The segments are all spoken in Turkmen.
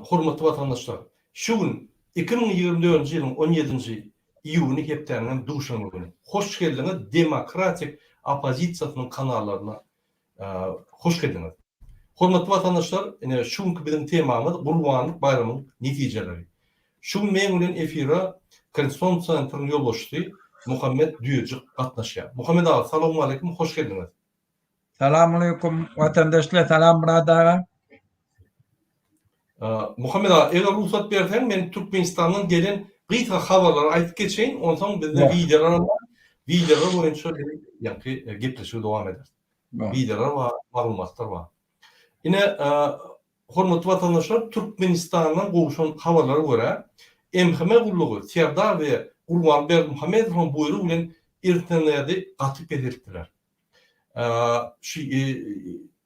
Hormatly watandaşlar! Şu gün 2024-nji ýylyň 17-nji iýuny hepdäniň duşenbe güni. Hoş geldiňiz Demokratik oppozisiýasynyň kanallaryna hoş geldiňiz. Hormatly watandaşlar, ine şu günki biziň temamyz Gurbanlyk baýramyň netijeleri. Şu gün meň bilen efire Konstitusion sentryň ýolbaşçysy Muhammet Düýejik gatnaşýar. Muhammet aga salowmaleýkim hoş geldiňiz. Salamaleýkum watandaşlar salam Myrat aga. Muhammet aga eger rugsat berseň men Türkmenistandan gelen gysga habarlary aýdyp geçeýin onsoň bizde wideolar bar wideolar boýunça biz ýaňky gepleşigi dowam ederis. Wideolar bar maglumatlar bar. Ine hormatly watandaşlar Türkmenistandan gowşan habarlara görä MHM gullugy Serdar we Gurban Berdimuhamedowyň buýrugy bilen internedi gaty peseltdiler. Şu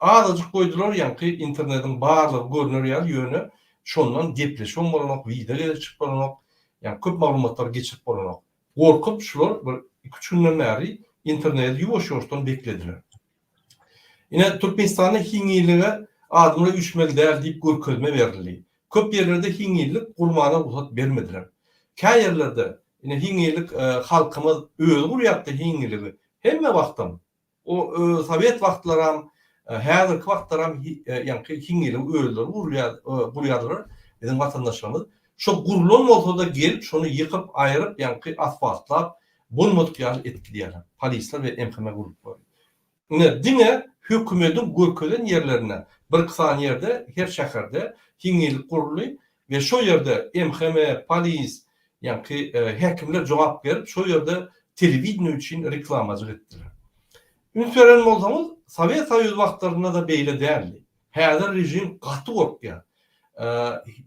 azajyk goýdular ýaňky internediň barlygy görner ýaly ýöne şondan gepleşibem bolanok wideo geçirip bolanok ýa köp maglumatlary geçirip bolanok. Gorkup şular bir iki üç günden bäri internedi ýuwaş ýuwaşdan beklediler. Ine Türkmenistanda hiňňilige adamlar üýşmeli däl diýip görkezme berildi. Köp ýerlerde hiňňillik gurmana rugsat bermediler. Kä ýerlerde ine hiňňilik halkymyz özi gurýardy hiňňiligi Hemme wagtam, o sowet wagtlaram, häzirki wagtlaram ýaňky hiňňiligi özleri gurýar, gurýarlar biziň watandaşlarymyz. Şo gurlan bolsa-da gelip şony ýykyp, aýryp, ýaňky asfaltlap, bolmadyk ýaly edip gidýärler. Polisler we MHM gulluklary. Ine, diňe hökümediň görkezen ýerlerinde, birki sany ýerde, her şäherde hiňňilik guruldy we şo ýerde MHM, polis, Ýaňky häkimler jogap berip, şo ýerde telewideniýe üçin reklamajyk etdiler. Üns beren bolsaňyz, Sowet Soýuzy wagtlarynda-da beýle däldi. Häzir režim gaty gorkýar.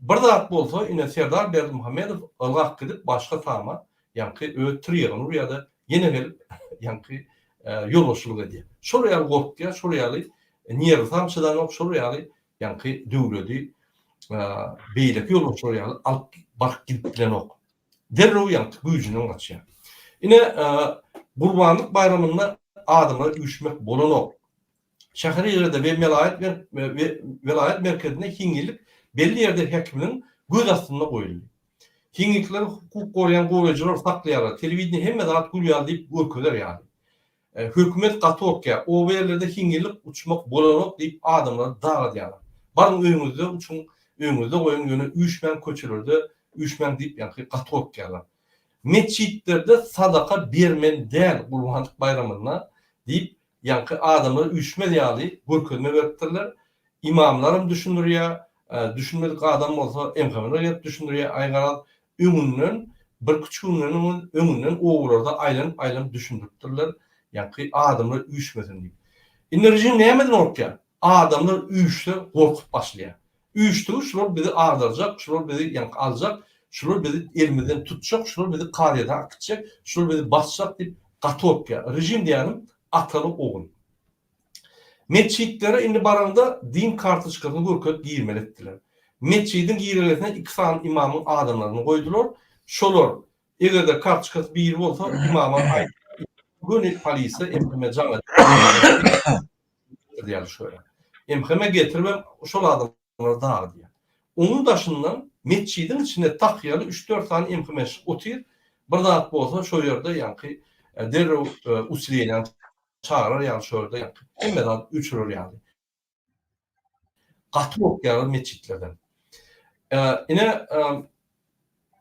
Bir zat bolsa, ine Serdar Berdimuhamedow ylgap gidip başga tama, ýaňky öz tirýegini urýar-da, ýene gelip, ýaňky ýolbaşçylyk edýär. Şol ýaly gorkýar, şol ýaly nerwisam çydanok, şol ýaly Ýaňky döwledi beýleki ýolbaşçylar ýaly alyp baryp gidip bilenok. Derrew ýaňky güýjünden gaçýar. Ine, Gurbanlyk baýramynda adamlar üýşmek bolanok. Şäher ýerlerde we welaýat we welaýat merkezinde hiňňilik belli ýerde häkimligiň göz astynda goýuldy. Hiňňikleri hukuk goraýan goraýjylar saklaýarlar, telewideniýe hemme zat gül ýaly diýip görkezer ýaly. Hökümet gaty gorkýar. Oba ýerlerde hiňňillik uçmak bolanok diýip adamlary dagadýarlar. Baryň öýüňizde uçuň, öýüňizde goýuň ýöne üýşmäň köçelerde üýşmäň diýip ýaňky gaty gorkýarlar. Metjitlerde sadaka bermeli däl gurbanlyk baýramynda diýip ýaňky adamlar üýşmez ýaly görkezme beripdirler. Imamlaram düşündirýär, düşünmedik adam bolsa MHM-ler gelip düşündirýär, aý garaz öňünden birküç günden öňünden obalarda aýlanyp-aýlanyp düşündiripdirler, ýaňky adamlar üýşmesin diýip. Indi režim nämeden gorkýar? Adamlar üýşse gorkup başlaýar. Üýşdügi şular bizi agdarjak, şular bizi ýaňky aljak, şular bizi elimizden tutjak, şular bizi kazyýete akitjek, şular bizi basjak diýip gaty gorkýar. Režim diýýänim ataly-ogul. Metjitlere indi baraňda din kartoçkasyny görkezip girmeli etdiler. Metjidiň girelgesine iki sany ymamyň adamlaryny goýdular. Şolar, eger-de kartoçkasy biri bolsa, ymama aýdyp, göni polisiýa MHM jaň edip, getirýärler şo ýere. MHM getiribem şol adamlary dagydýar. Onuň daşyndan metjidiň içinde tahýaly üç-dört sany MHM-şik otyr. Bir zat bolsa şo ýerde ýaňky derrew usileniýany çagyrar ýaly şo ýerde ýaňky hemme zat öçürer ýaly. Gaty gorkýarlar metjitlerden. Ine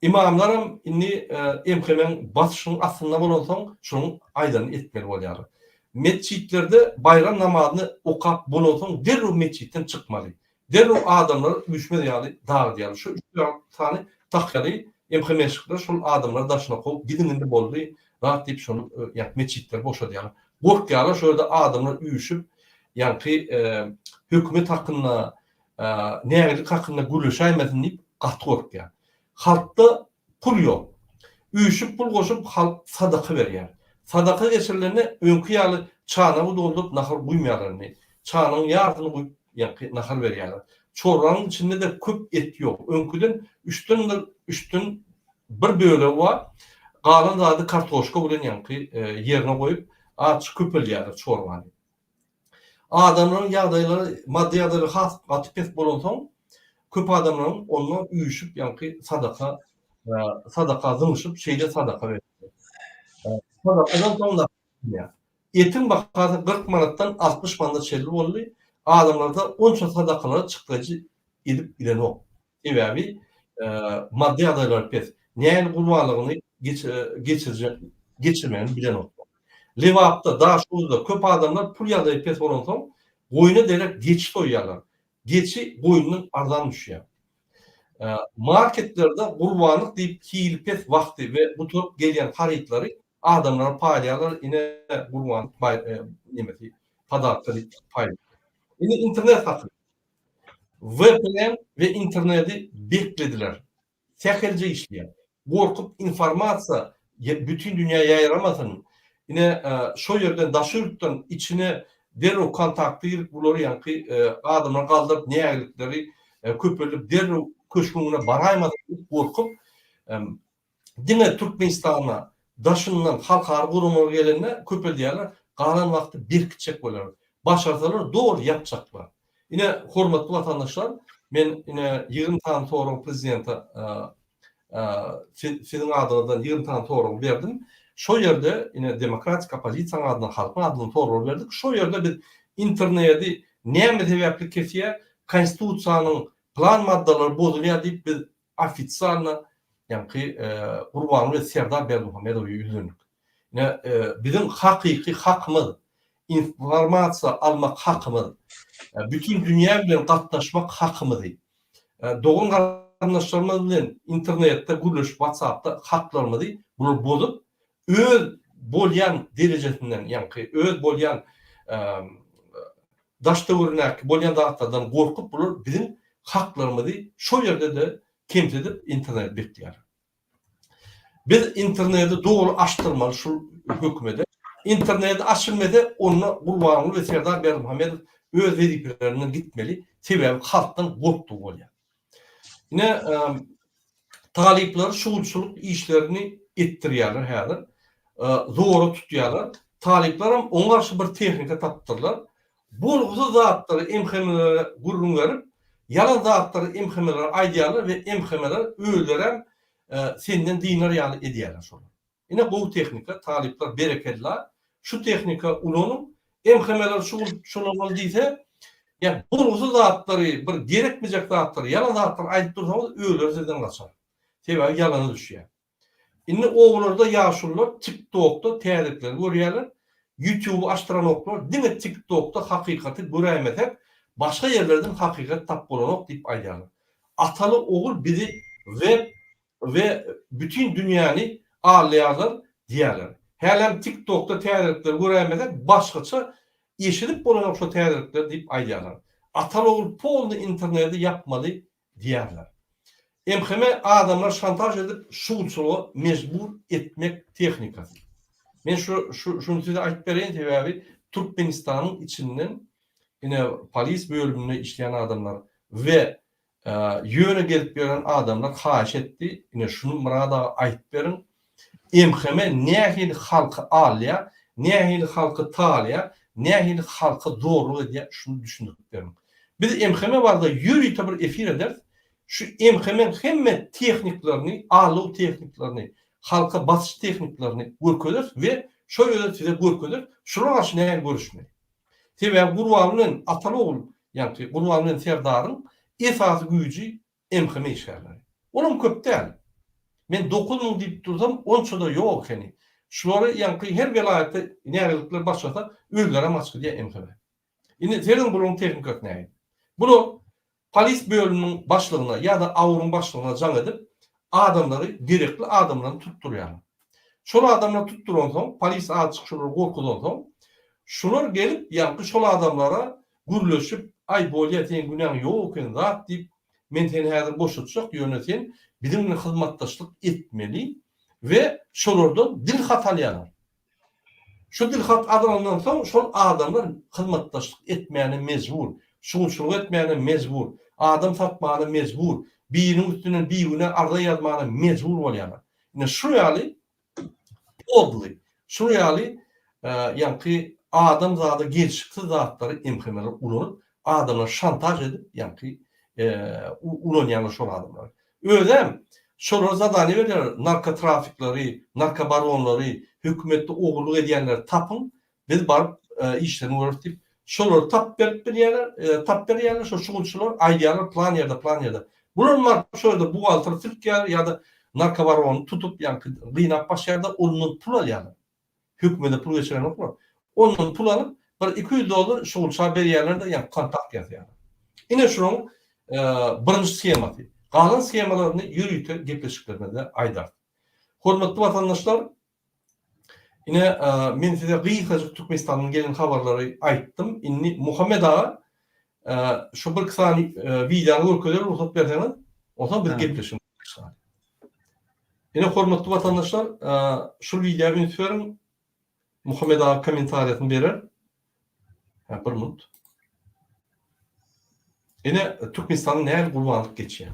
imamlaram indi MHM-iň basyşynyň astynda bolansoň şonuň aýdanyny etmeli bolýarlar. Metjitlerde baýram namazyny okap bolansoň derrew metjitden çykmaly. Derrew adamlar üýşmez ýaly dagydýarlar. Şu üç-dört sany tahýaly MHM-şikler şol adamlary daşyna kowup, gidiň indi boldy, zat diýip şony ýaňky metjitleri boşadýarlar. Gorkýarlar şo ýerde adamlar üýşüp, ýaňky hökümet hakynda, nägilik hakynda gürleşäýmesin diýip gaty gorkýar. Halkda Pul ýok. Üýşüp pul goşup halk sadaka berýär. Sadaka geçirilende öňki ýaly çanagy dolduryp nahar guýmaýarlar indi. Çanagyň ýarsyny guýup ýaňky nahar berýärler. Çorbanyň içinde-de köp et ýok. Öňküden üçden bir üçden bir bölegi bar. Galan zady kartoşka bilen ýaňky ýerine goýup azajyk köpeldýärler çorbany. Adamlaryň ýagdaýlary, maddy ýagdaýlary has gaty pes bolansoň, Köp adamlaryň onda üýşüp ýaňky sadaka sadaka zyňşyp şeýle sadaka beripdir. Sadakadan soň nahar Etiň bahasy 40 manatdan 60 manada çenli boldy. Adamlarda onça sadakalara çykdajy edip bilenok. Sebäbi maddy ýagdaýlary pes. Nähili gurbanlygyny geçirjek geçirmegini bilenoklar. Lebapda, Daşoguzda köp adamlar pul ýagdaýy pes bolansoň goýna derek geçi soýýarlar. Geçi goýundan arzan düşýär. Marketlerde gurbanlyk diýip hili pes wagty we gutaryp gelýän harytlary adamlara paýlaýarlar, ine gurbanlyk nemesi podarka diýip paýlaýarlar. Indi internet haky. VPN we interneti beklediler. Sähelje işleýär. Gorkup informasiýa bütin dünýä ýaýramasyn. Ine şo ýerden daşy ýurtdan içine derrew kontakta girip bulary ýaňky adamlar galdyryp nägilikleri köpeldip derrew köşgüň öňüne baraýmasyn diýip gorkup diňe Türkmenistana daşyndan halkara guramalar gelende köpeldýärler, galan wagty berkitjek bolýarlar. Başarsalar doly ýapjaklar. Ine, hormatly watandaşlar, men ine 20 sany sorag prezidente siziň adyňyzdan 20 sany sorag berdim. Şo ýerde ine demokratik oppozisiýanyň adyndan, halkyň adyndan soraglar berdik. Şo ýerde biz interneti näme sebäpli kesýär, konstitusiýanyň plan maddalary bozulýar diýip biz Ofitsialno ýaňky Gurbanguly Serdar Berdimuhamedowa ýüzlendik. Ine, biziň hakyky hakymyz, informasiýa almak hakymyz, bütin dünýä bilen gatnaşmak hakymyzy, dogan garyndaşlarymyz bilen internetde gürleşip WhatsAppda haklarymyzy bular bozup, öz bolýan derejesinden, ýaňky öz bolýan Daş-töweregindäki bolýan zatlardan gorkup bular biziň haklarymyzy şol ýerde-de kemsidip interneti bekleýär. Biz interneti doly açdyrmaly şul hökümede. Interneti açylmese onda Gurbanguly we Serdar Berdimuhamedow öz wezipelerinden gitmeli sebäbi halkdan gorkdugy bolýar. Ine talyplar şugulçylyk işlerini etdirýärler häzir. Zora tutýarlar. Talyplaram oňa garşy bir tehnika tapypdyrlar. Bolgusyz zatlary MHM-lere gürrüň berip, ýalan zatlary MHM-lere aýdýarlar we MHM-ler özlerem senden dynar ýaly edýärler şolar. Ine gowy tehnika talyplar berekella şu tehnika ulanyň MHM-ler şu gün şulanmaly diýse ýa bolgusyz zatlary bir gerekmejek zatlary ýalan zatlary aýdyp dursaňyz özleri sizden gaçar. Sebäbi ýalana düşýär. Indi obalarda ýaşulular tik tokda täzelikleri görýärler ýutuby açdyranoklar diňe tik tokda hakykaty göräýmesek başga ýerlerden hakykat tap bolanok diýip aýdýarlar. Ataly ogul bizi web we bütin dünýäni aldaýarlar diýýärler. Hälem tik tokda täzelikleri göräýmesek başgaça eşidip bolanok şo täzelikleri diýip aýdýarlar. Ataly ogul polny internedi ýapmaly diýýärler. MHM adamlary şantaž edip şugulçylyga mejbur etmek tehnikasy. Men şu şuny size aýdyp bereýin sebäbi Türkmenistanyň içinden ine polis bölüminde işleýän adamlar we Ýöne gezip ýören adamlar haýyş etdi, ine şuny Myrat aga aýtyp beriň, MHM nähili halky alýar, nähili halky talaýar, nähili halka zorluk edýär, şuny düşündirip beriň. Biz MHM barada ýörite bir efir ederis, şu MHM-iň hemme tehniklerini, aldaw tehniklerini, halka basyş tehniklerini görkezeris we şo ýerde size görkezeris, şulara garşy nähili göreşmeli. Sebäbi Gurban bilen Ataly ogul, ýagny Gurban bilen Serdaryň esasy güýji MHM işgärleri. Olam köp däl. Men 9000 diýip dursam, onça-da ýok ekeni. Şulary ýaňky her welaýatda nägilelikler başlasa, özlerem açyk edýär MHM. Indi serediň bularyň tehnikasy nähili. Bular Polis bölüminiň başlygyna ýa-da AUR-yň başlygyna jaň edip, adamlary, gerekli adamlaryny tutdurýarlar. Şol adamlary tutduransoň, polis azajyk şolary gorkuzansoň, şular gelip, ýaňky şol adamlara gürleşip, Aý, bolýa, seň günäň ýok eken zat diýip, men seni häzir boşatjak, ýöne sen biziň bilen hyzmatdaşlyk etmeli we şolardan dil hat alýarlar. Şu dilhat alylandan soň şol adamlar hyzmatdaşlyk etmäne mejbur, şugulçylyk etmäne mejbur, adam satmana mejbur, biriniň üstünden bigünä arza ýazmana mejbur bolýarlar. Ine şu ýaly podly, şu ýaly ýaňky adamzada gelşiksiz zatlary MHM-ler ulanyp, adamlary şantaž edip ýaňky. ulanýarlar şol adamlary. Özem şolara zadaniýe berýärler, narkotrafikleri, narkobaronlary, hökümetde ogurlyk edýänleri tapyň, biz baryp işlerini göreris diýip, şolary tapyp berip bilýärler, tapyp berýärler, şol şugulçylar aýdýarlar plan ýerde, plan ýerde. Bular baryp şo ýerde buhgalter silkýär ýa-da narkobarony tutup ýaňky gynap başýar-da, ondan pul alýarlar. Hökümete pul geçirenoklar. Ondan pul alyp, bir 200 dollar şugulça berýärler-de, ýa kontakt ýazýarlar. Ine şunuň birinji shemasy. Galan shemalaryny ýörite gepleşiklerimizde aýdarys. Hormatly watandaşlar, ine men size gysgajyk Türkmenistandan gelen habarlary aýtdym. Indi Muhammet aga şu bir iki sany wideony görkezer rugsat berseňiz, onsoň biz gepleşigimizi başlaly. Ine hormatly watandaşlar, şul wideo üns beriň. Muhammet aga kommentariýasyny berer. Hä, bir minut. Ine Türkmenistanda nähili gurbanlyk geçýär.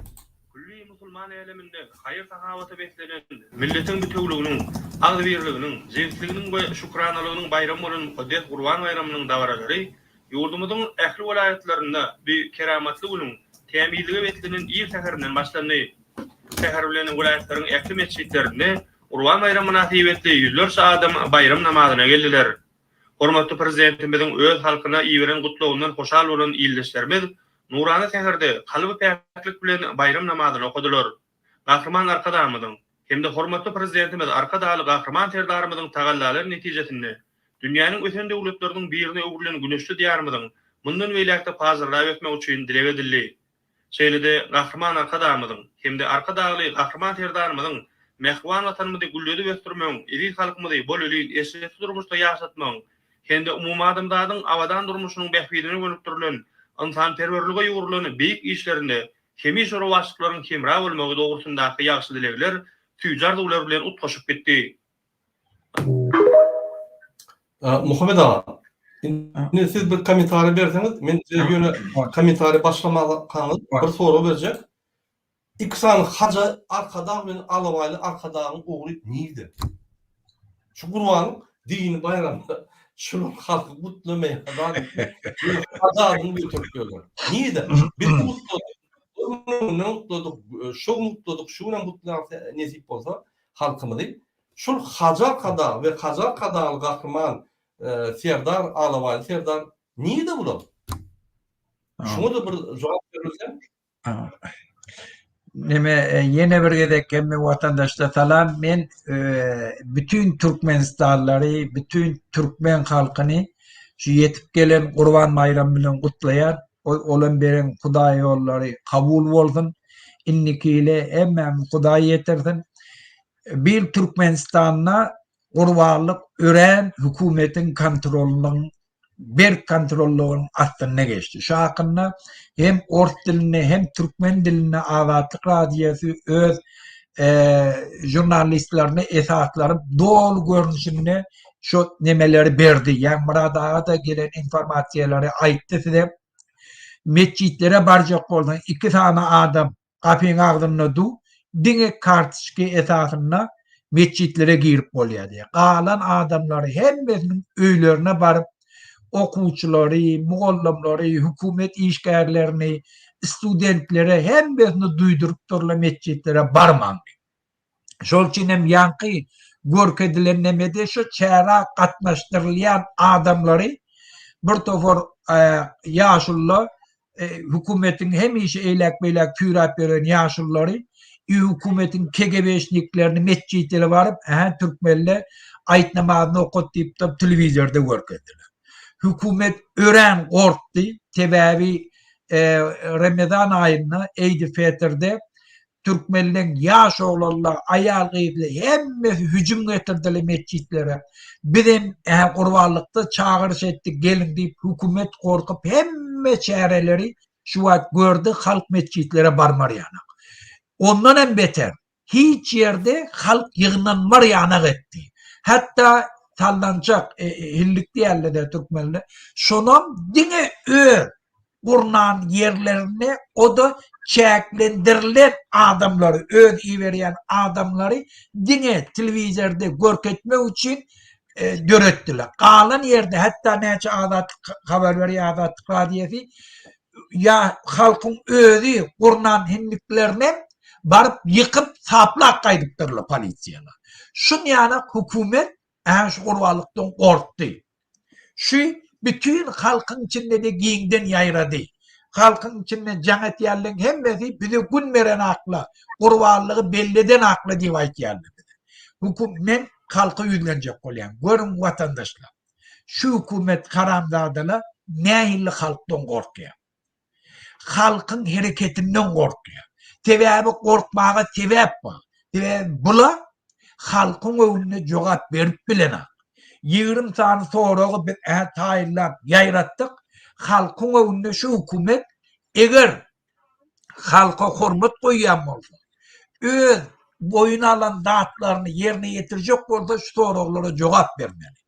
Külli musulman äleminde haýyr-sahawata beslenen milletiň bitewüliginiň, agzybirliginiň, jebisliginiň we şükranalygynyň baýramy bolan mukaddes Gurban baýramynyň dabaralary Ýurdumyzyň ähli welaýatlarynda bu keramatly günüň tämizlige beslenen ir säherinden başlandy. Säher bilen welaýatlaryň ähli metjitlerinde Gurban baýramy mynasybetli ýüzlerçe adam baýram namazyna geldiler. Hormatly Prezidentimiziň öz halkyna iberen gutlagyndan hoşal bolan ildeşlerimiz nurana säherde kalby päklik bilen baýram namazyny okadylar. Gahryman Arkadagymyzyň hem-de hormatly Prezidentimiz Arkadagly Gahryman Serdarymyzyň tagallalary netijesinde dünýäniň ösen döwletleriniň birine öwrülen güneşli Diýarymyzyň mundan beýläk-de pajarlap ösmegi üçin dileg edildi. Şeýle-de Gahryman Arkadagymyzyň hem-de Arkadagly Gahryman Serdarymyzyň mähriban Watanymyzy gülledip ösdürmegiň, eziz halkymyzy bolelin, eşretli durmuşda ýaşatmagyň hem-de umumadamzadyň abadan durmuşynyň bähbidine gönükdirilen ynsanperwerlige ýugrulan beýik işlerinde hemişe rowaçlyklaryň hemra bolmagy dogrusyndaky ýagşy dilegler süýji arzuwlar bilen utgaşyp gitdi. Muhammet aga, indi siz bir kommentariý berseňiz, men size ýöne kommentariý başlamakaňyz bir sorag berjek. Iki sany Hajy Arkadag bilen Alabaýly Arkadagyň ogly nirde? Şu Gurbanyň dini baýramynda şular halky gutlamaýar, zat etmeýär. Ýöne Hajy adyny göterip ýörler. Nirde? Biz gutladyk. Öňünden gutladyk, şu gün gutladyk, şu günem gutlarys nesip bolsa halkymyzy. Şul Hajy Arkadag we Hajy Arkadagly Gahryman Serdar, Alabaýly Serdar nirde bular? Şuňa-da bir jogap berilse. Neme ýene bir gezek hemme watandaşlara salam. Men bütün türkmenistanlary, bütün türkmen halkyny şu ýetip gelen Gurban baýramy bilen gutlaýan. Olam beren Hudaý ýollary kabul bolsun. Indiki ýyla hemmämizi Hudaý ýetirsin. Bir Türkmenistanda gurbanlyk örän hökümetiň kontrolynyň berk kontrollygynyň astynda geçdi. Şu hakynda hem ors dilinde hem türkmen dilinde Azatlyk Radiosy öz žurnalistlerine esaslanyp doly görnüşinde şu nemeleri berdi. Ýa Myrat aga-da gelen informasiýalary aýtdy size. Metjitlere barjak bolsaň iki sany adam Gapyň agzynda du, diňe kartoçka esasynda metjitlere girip bolýar diýýär. Galan adamlary hemmesiniň öýlerine baryp, okuwçylary, mugallymlary, hökümet işgärlerini, studentlere hemmesini duýduryp durlar metjitlere barmaň diýip. Şol üçin hem ýaňky görkezilen nemede şu çärä gatnaşdyrylýan adamlary bir topar ýaşulular hökümetiň hemişe eýläk-beýläk süýräp ýören ýaşululary hökümetiň KGB-şniklerini metjitlere baryp, ähä türkmenler aýt namazyny okat diýip telewizorda görkezdiler. Hökümet örän gorkdy, sebäbi Remezan aýynda Eýdi-Fetrde Türkmenleň ýaş oglanlar, aýal-gyzlar hemmesi hüjüm getirdiler metjitlere. Bizem ä gurbanlykda çagyryş etdik geliň diýip hökümet gorkup hemme çäreleri şu wagt gördi halk metjitlere barmar ýanak. Ondan hem beter hiç ýerde halk ýygnanmar ýanak etdi. Hatda sallançak hillik diýerler-de türkmenler şonam diňe öz gurnan ýerlerinde o-da çäklendirilen adamlary, öz iberýän adamlary diňe telewizorda görkezmek üçin döretdiler. Galan ýerde, hatda näçe Azatlyk habar berýär, Azatlyk radiosy, Ýa halkyň özi gurnan hinniklerinem baryp ýykyp saplap gaýdypdyrlar polisiýalar. Şun ýanak hökümet ä şu gurbanlykdan gorkdy. Şu bütin halkyň içinde-de giňden ýaýrady. Halkyň içinde jaň etýänleň hemmesi bize gün beren akla, gurbanlygy belli eden akla diýip aýtýarlar bize. Höküm men halka ýüzlenjek bolýan. Görüň watandaşlar. Şu hökümet haramzadalar nähili halkdan gorkýar. Halkyň hereketinden gorkýar. Sebäbi gorkmaga sebäp bar. Sebäbi bula halkyň öňünde jogap berip bilenak. 20 sany soragy biz ä taýynlap ýaýratdyk. Halkyň öňünde şu hökümet eger halka hormat goýýan bolsa, öz boýun alan zatlaryny ýerine ýetirjek bolsa şu soraglara jogap bermeli.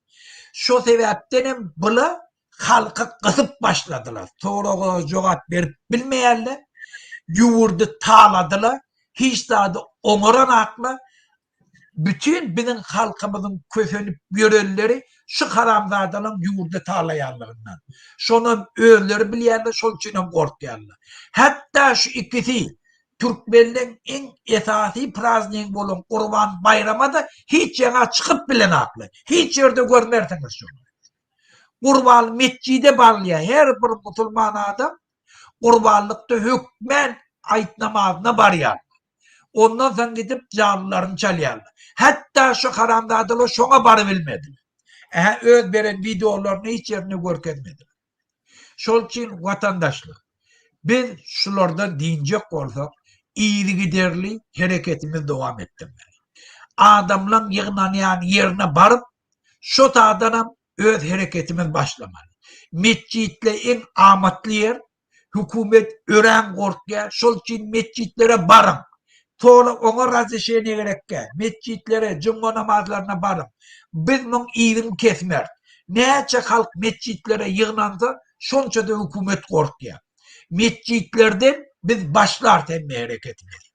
Şo sebäpden hem bula halky gysyp başladylar. Soraga jogap berip bilmeýärler. Ýurdy taladylar. Hiç zady oňaranaklar. Bütin biziň halkymyzyň kösenip ýörenleri şu haramzadalaryň ýurdy talaýanlygyndan. Şonam özleri bilýärler, şol üçinem gorkýarlar. Hatda şu ikisi türkmenleň iň esasy praznigi bolan Gurban baýrama-da hiç ýaňa çykyp bilenaklar. Hiç ýerde görmersiňiz şony. Gurban metjide barylýar. Her bir musulman adam gurbanlykda hökmän aýt namazyna barýar. Ondan soň gidip janlylaryny çalýarlar. Hatda şu haramzadalar şoňa barybilmediler. Ähä öz beren wideolaryny hiç ýerinde görkezmediler. Şol üçin watandaşlar biz şulardan dynjak bolsak yzygiderli hereketimizi dowam etdirmeli. Adamlaň ýygnanýan ýerine baryp şo taýdanam öz hereketimizi başlamaly. Metjitle iň amatly ýer, hökümet örän gorkýar, şol üçin metjitlere baryň. Sola oňa razreşeniýe gerekkä, metjitlere, jumga namazlaryna baryň. Biz muň yzyny kesmeris. Näçe halk metjitlere ýygnansa, şonça-da hökümet gorkýar. Metjitlerden biz başlarys hemme hereketimizi.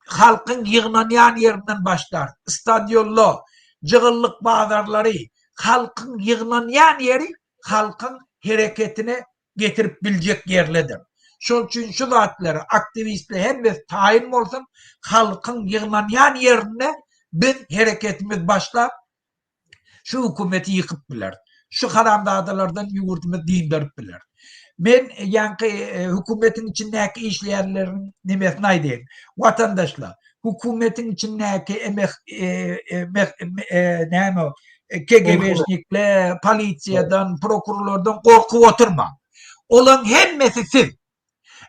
Halkyň ýygnanýan ýerinden başlarys. Stadionlar, jygyllyk bazarlary, halkyň ýygnanýan ýeri halkyň hereketine getirip biljek ýerledir. Şol üçin şu zatlara aktiwistler hemmesi taýyn bolsun, halkyň ýygnanýan ýerinde biz hereketimizi başlap, şu hökümeti ýykyp bileris. Şu haramzadalardan ýurdumyzy dyndaryp bileris. Men ýaňky e, hökümetiň içindäki işleýänleriň nemesini aýdaýyn. Watandaşlar, hökümetiň içindäki MH e, e, näme KGB-şnikler, polisiýadan, prokurorlardan gorkup oturmaň. Olaryň hemmesi siz.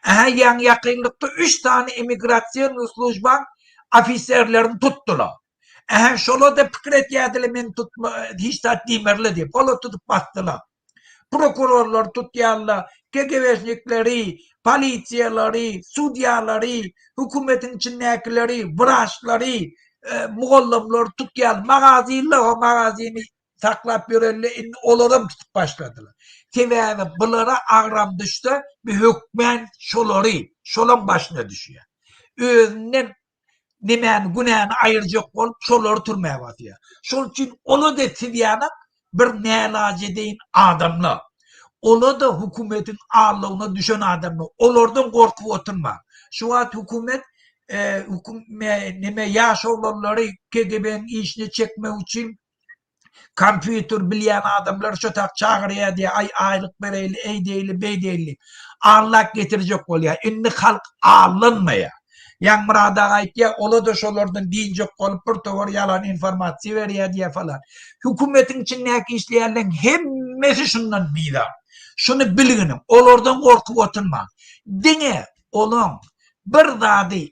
Ähä ýaňy ýakynlykda üç sany immigrasion službaň ofiserlerini tutdular. Ähä şolar-da pikir etýärdiler meni tutma hiç zat diýmerler diýip. Olar tutup basdylar. Prokurorlary tutýarlar, KGB-şnikleri, polisiýalary, sudýalary, hökümetiň içindäkileri, wraçlary, e, mugallymlary tutýar. Magazinler o magazini saklap ýörenler indi olaram tutup başladylar. Sebäbi bulara agram düşse, bir hökmän şolary, şolaň başyna düşýär. Özünden nemäni günäni aýyrjak bolup şolary türmä basýar. Şol üçin ola-da siz ýanak bir nälajedeýin adamlar. Ola-da hökümetiň aldawyna düşen adamlar. Olardan gorkup oturmaň. Şu wagt hökümet e, hüküm, neme ýaş oglanlary KGB-niň işine çekmek üçin Kompýuter bilýän adamlary şo tak çagyrýar diýýär, aý aýlyk bereýli, eýdeýli, beýdeýli diýip. Allap getirjek bolýar. Indi halk allanmaýar. Ýaňy Myrat aga aýtýar, ola-da şolardan dynjak bolup bir towar ýalan informasiýa berýär diýýär falan. Hökümetiň içindäki işleýänleriň hemmesi şundan bizar. Şuny bilginiň, olardan gorkup oturmaň. Diňe olaň bir zady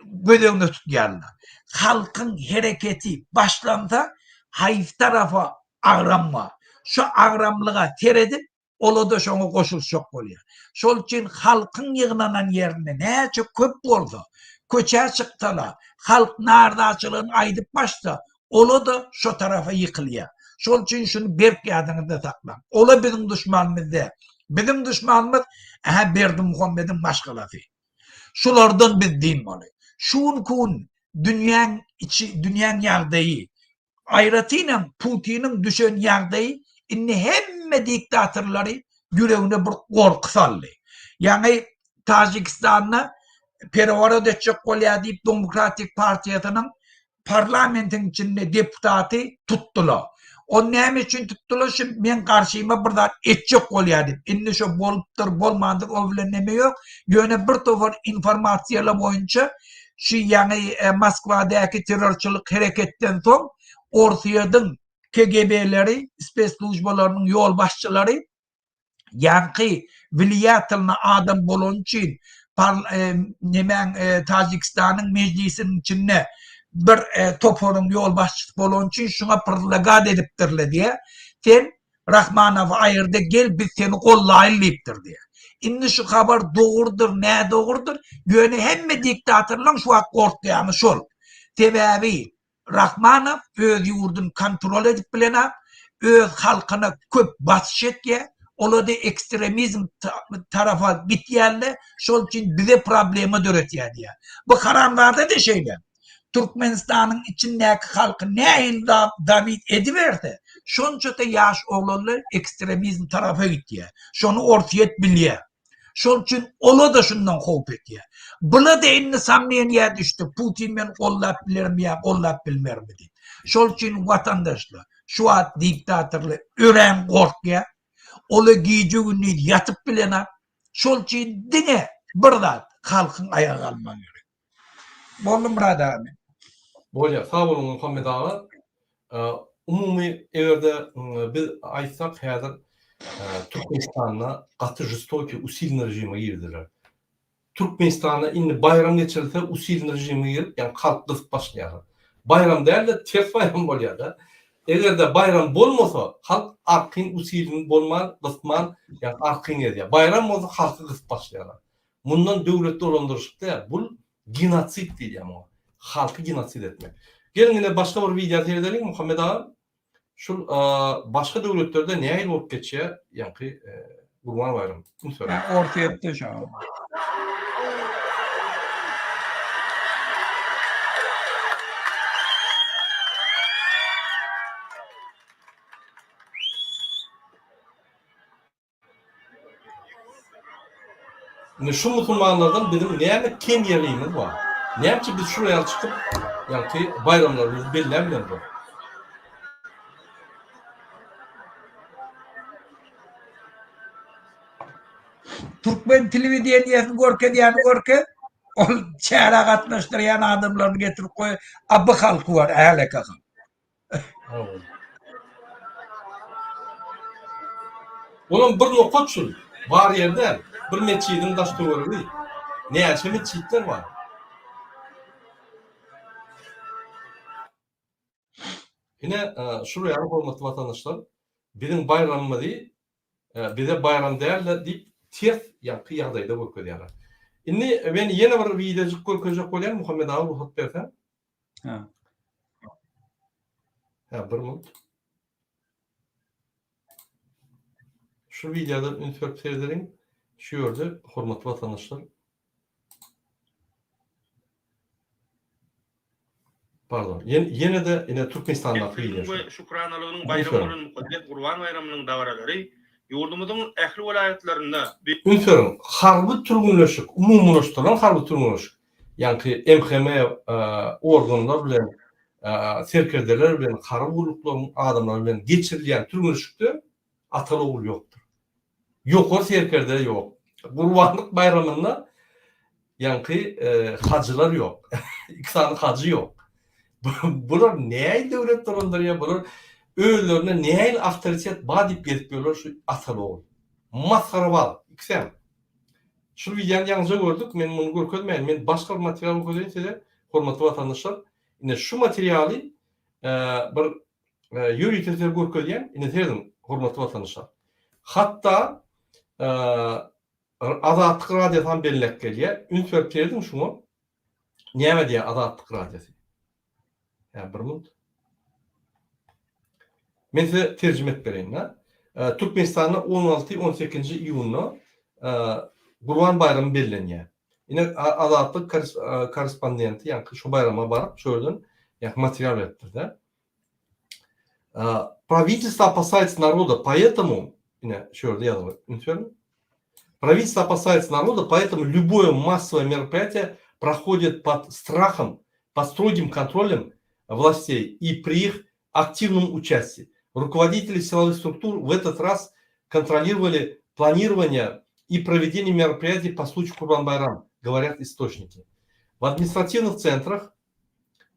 göz öňünde tutýarlar. Halkyň hereketi başlansa, haýsy tarapa agram bar, şu agramlyga seredip, ola-da şoňa goşulyşjak bolýar. Şol üçin halkyň ýygnanan ýerinde näçe köp bolsa, köçä çyksalar, halk narzaçylygyny aýdyp başsa, ola-da şo tarapa ýykylýar. Şol üçin şuny berk ýadyňyzda saklaň. Ola biziň duşmanymyz däl. Biziň duşmanymyz, ähä Berdimuhamediň maşgalasy. Şulardan biz dynmaly. Şu günki gün dünýäň içi, dünýäň ýagdaýy, aýratynam Putiniň düşen ýagdaýy indi hemme diktatorlary ýüregine bir gorky saldy. Ýaňy Täjigistanda pereworot etjek bolýar diýip Demokratik partiýasynyň parlamentiň içinde deputaty tutdular. Ony näme üçin tutdular? Şu meň garşyma bir zat etjek bolýar diýip. Indi şo bolupdyr, bolmandyr o bilen neme ýok. Ýöne bir topar informasiýalar boýunça şu ýaňy e, Moskwadaky terrorçylyk hereketden soň Orsýetiň KGB-leri, spesslujbalarynyň ýolbaşçylary ýaňky wliýatelny adam bolany üçin nemäň Täjigistanyň mejlisiniň içinde bir toparyň ýolbaşçysy bolany üçin şuňa predlagat edipdirler diýýär. Sen Rahmanowy aýyrda gel biz seni gollaýyl diýipdir diýýär. Indi şu habar dogrudyr, nädogrudyr, ýöne hemme diktatorlaryň şu wagt gorkýany şol. Sebäbi Rahmanow öz ýurduny kontrol edip bilenok, öz halkyna köp basyş etýär, olar-da ekstremizm tarapa gitýärler, şol üçin bize problema döretýär diýýär. Bu haramzada-da şeýle. Türkmenistanyň içindäki halky nähili dawit ediberse, şonça-da ýaş oglanlar ekstremizm tarapa gitýär. Şony Orsýet bilýär. Şol üçin ola-da şundan howp etýär. Bula-da indi somneniýä düşdi, Putin meni goldap bilermi ýa goldap bilmermi diýip. Şol üçin watandaşlar, şu wagt diktatorlar örän gorkýar. Ola gije-gündiz ýatyp bilenak. Şol üçin diňe bir zat, halkyň aýaga galmagy gerek. Boldy Myrat aga men. Bolýar, sag boluň Muhammet aga. Umumy eger-de biz aýtsak häzir Türkmenistanda gaty žestokiý usilnyý režime girdiler. Türkmenistanda indi baýram geçirilse usilnyý režime girip, ýagny halk gysyp başlaýarlar. Baýram däl-de ters baýram bolýar-da. Eger-de baýram bolmasa halk arkaýyn usilnyý bolman, gysman, ýagny arkaýyn gezýär. Baýram bolsa halky gysyp başlaýarlar. Mundan döwlet dolandyryşyk däl, bul genosid diýilýär muňa. Halky genosid etmek. Geliň ine başga bir wideo seredeliň Muhammet aga. Şul başga döwletlerde nähili bolup geçýär ýaňky Gurban baýram. Üns beriň. Orsýetde şo. Indi şu musulmanlardan biziň näme kem ýerimiz bar? Näme üçin biz şular ýaly çykyp, ýaňky baýramlarymyzy belläp bilemzok? Türkmen telewideniýesini görkezýäni görkez, ol çärä gatnaşdyrýan adamlaryny getirip goý, a bu halky bar, äleke halk. Olam bir nokat şul. Bar ýer däl. Bir metjidiň daş töweregi. Näçe metjitler bar. Ine, şul ýaly hormatly watandaşlar, biziň baýramymyzy bize baýram däl-de diýip ters ýaňky ýagdaýda görkezýärler. Indi men ýene bir wideojyk görkezjek bolýan, Muhammet aga rugsat berseň. Ha. Ha, bir minut. Şu wideoda üns berip seredeliň. Şu ýerde hormatly watandaşlar. Pardon. Ýene de ine Türkmenistandaky wideo. We şükranalygynyň baýramy bolan mukaddes Gurban baýramynyň dabaralary ýurdumyzyň ähli welaýatlarynda. Üns beriň, harby türgünleşik, umumylaşdyrylan harby türgünleşik Ýaňky MHM organlar bilen, serkerdeler bilen, harby gulluklaryň adamlary bilen geçirilýän türgenleşikde ataly-ogul ýokdur. Ýokary serkerde ýok. Gurbanlyk baýramynda ýaňky hajylar ýok. Iki sany hajy ýok. Bular nähili döwlet dolandyrýar? Bular özlerine nähili awtoritet bar diýip gezip ýörler şu ataly-ogul. Masgarabaz ikisem. Şul wideony ýaňyja gördük, men muny görkezmäýin, men başga bir material görkezeýin size, hormatly watandaşlar. Ine şu materialy bir ýörite size görkezýän, ine serediň, hormatly watandaşlar. Hatda Azatlyk Radiosy hem belläp gelýär. Üns berip serediň şuňa. Näme diýýär Azatlyk Radiosy? Hä, bir minut. Men size terjime edip bereýin-de. Türkmenistanda 16-18 iýunda Gurban baýramy bellenýär. Ine Azatlyk korrespondenti ýaňky şu baýrama baryp, şu ýerden ýaňky material beripdir-de. Prawitelstwo opasается naroda, poetomu, ine şu ýerde ýazylgy, üns beriň. Правительство опасается народа, поэтому любое массовое мероприятие проходит под страхом, под строгим контролем властей и при их активном участии. Руководители силовых структур в этот раз контролировали планирование и проведение мероприятий по случаю Курбан-Байрам, говорят источники. В административных центрах,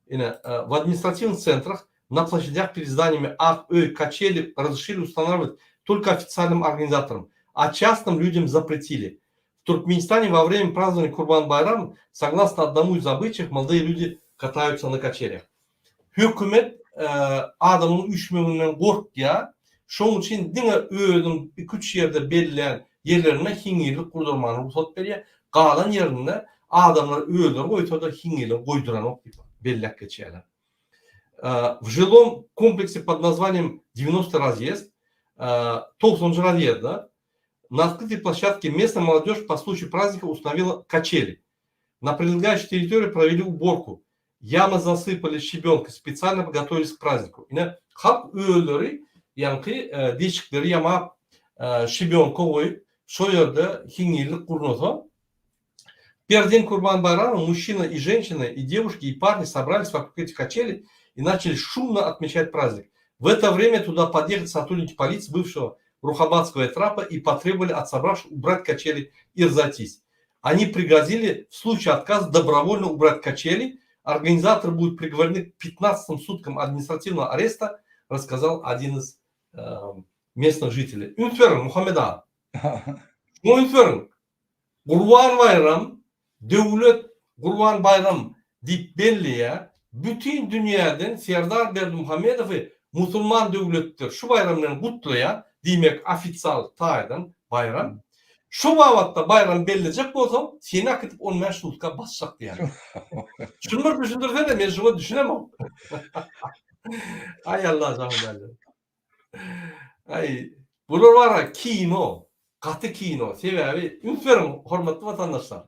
э, в административных центрах на площадях перед зданиями Ак, Өй, качели разрешили устанавливать только официальным организаторам, а частным людям запретили. В Туркменистане во время празднования Курбан-Байрам, согласно одному из обычаев, молодые люди катаются на качелях. Hökümet adamyň üýşmeginden gorkýar, şonuň üçin diňe özüniň iki-üç ýerde bellän ýerlerinde hiňňirlik gurdurmana rugsat berýär, galan ýerinde adamlar özleri goýsa-da hiňňirligi goýduranok diýip belläp geçýärler. W žilom komplekse pod nazwaniýem 90 razýezd, togsanjy razýezda, na otkrytoý ploşadke местная молодежь по случаю праздника установила качели. Na прилегающей территории провели уборку. Ýamy zasypali şçebýonkoý, spesialno podgotowilis k prazniku. Ine, halk özleri ýaňky deşikleri ýamap, şçebýonka goýup, şo ýerde hiňňillik gurnasa, Первый день Курбан Байрама мужчины и женщины, и девушки, и парни собрались вокруг этих качелей и начали шумно отмечать праздник. В это время туда подъехали сотрудники полиции бывшего Рухабадского этрапа и потребовали от собравших убрать качели и разойтись. Они пригрозили в случае отказа добровольно убрать качели. Организаторы будут приговорены к 15 суткам административного ареста, рассказал один из э, местных жителей. Üns beriň, Muhammet aga. Şuňa üns beriň. Gurban baýram döwlet Gurban baýram diýip belleýär. Bütin dünýäden Serdar Berdimuhamedowy musulman döwletdir şu baýram bilen gutlaýar. Diýmek ofisial taýdan baýram. Şu babatda baýram bellejek bolsaň seni äkidip 15 sutka basjak diýýär. Şuny bir düşündirsene men şuňa düşünemok. Aý Allajan bäle. Aý bular bara kino. Gaty kino. Sebäbi üns beriň hormatly watandaşlar.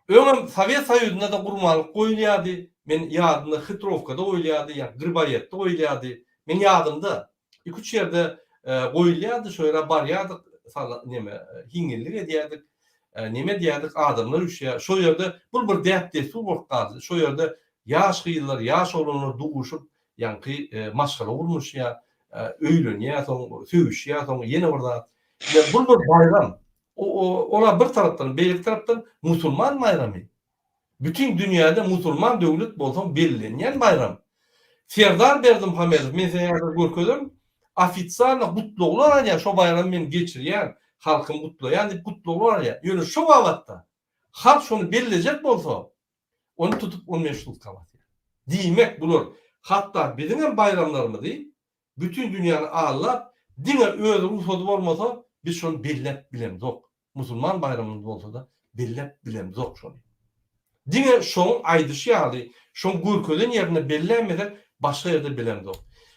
Öňem Sowet Soýuzynda-da gurbanlyk goýulýardy. Men ýadymda Hitrowkada goýulýardy, ýa Griboýedde goýulýardy. Men ýadymda iki-üç ýerde goýulýardy, şo ýere barýardyk, sala neme, hiňňillik edýärdik, neme edýärdik, adamlar üýşýär. Şo ýerde bul bir däp-dessur bolup galdy. Şo ýerde ýaş gyzlar, ýaş oglanlar duşup, ýaňky maşgala gurmuşýar, öýlenýär, soň söýüşýär, soň ýene bir zat. Ine, bul bir baýram. Ola bir tarapdan, beýleki tarapdan musulman baýramy. Bütin dünýäde musulman döwlet bolsaň bellenýän baýram. Serdar Berdimuhamedow men size häzir görkezerin, ofitsialno gutlaglar alýar, şo baýramy men geçirýän, halkym gutlaýan diýip gutlaglar alýar. Ýöne şo babatda halk şony bellejek bolsa, ony tutup 15 sutka basýar. Diýmek bular hatda biziňem baýramlarymyzy Bütin dünýäni aldap, diňe öz rugsady bolmasa, biz şony belläp bilemzok. Musulman baýramymyz bolsa-da, belläp bilemzok şony. Diňe şoň aýdyşy ýaly, şoň görkezen ýerinde belläýmesek, başga ýerde bilemzok.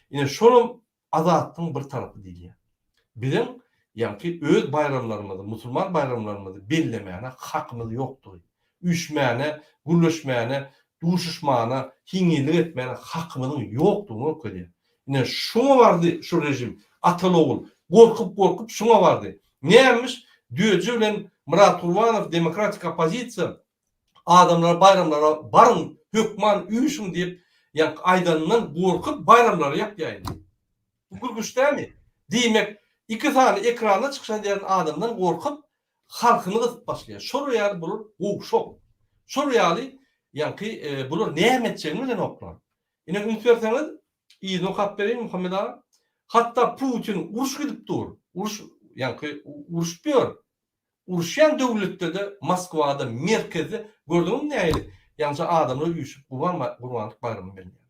Ine, şolam azatlygyň bir tarapy diýilýär. Biziň, ýaňky öz baýramlarymyzy, musulman baýramlarymyzy bellemäne hakymyz ýokdugy. Üýşmäne, gürleşmäne, duşuşmana, hiňňillik etmäne hakymyzyň ýokdugyny görkezýär. Ine, şuňa bardy şu režim, ataly-ogul. Gorkup-gorkup şuňa bardy. Nämiş, Düýeji bilen Myrat Gurbanow demokratik oppozisiýa adamlara baýramlara baryň, hökman üýşüň diýip, ýaňky aýdanyndan gorkup baýramlary ýapýar indi. Bu gülkünç dälmi? Diýmek, iki sany ekranda çykyş edýän adamdan gorkup, halkyny gysyp başlaýar. Şol ýaly bular gowşak. Şol ýaly ýaňky bular näme etjegini bilenoklar. Ine üns berseňiz, yzyny okap bereýin Muhammet aga. Hatda Putin uruş gidip dur. Uruş ýaňky uruşyp ýör. Uruşýan döwletde-de Moskwada merkezde gördüňizmi nähili ýaňja adamlar üýşüp gurban gurbanlyk baýramyny belleýärler.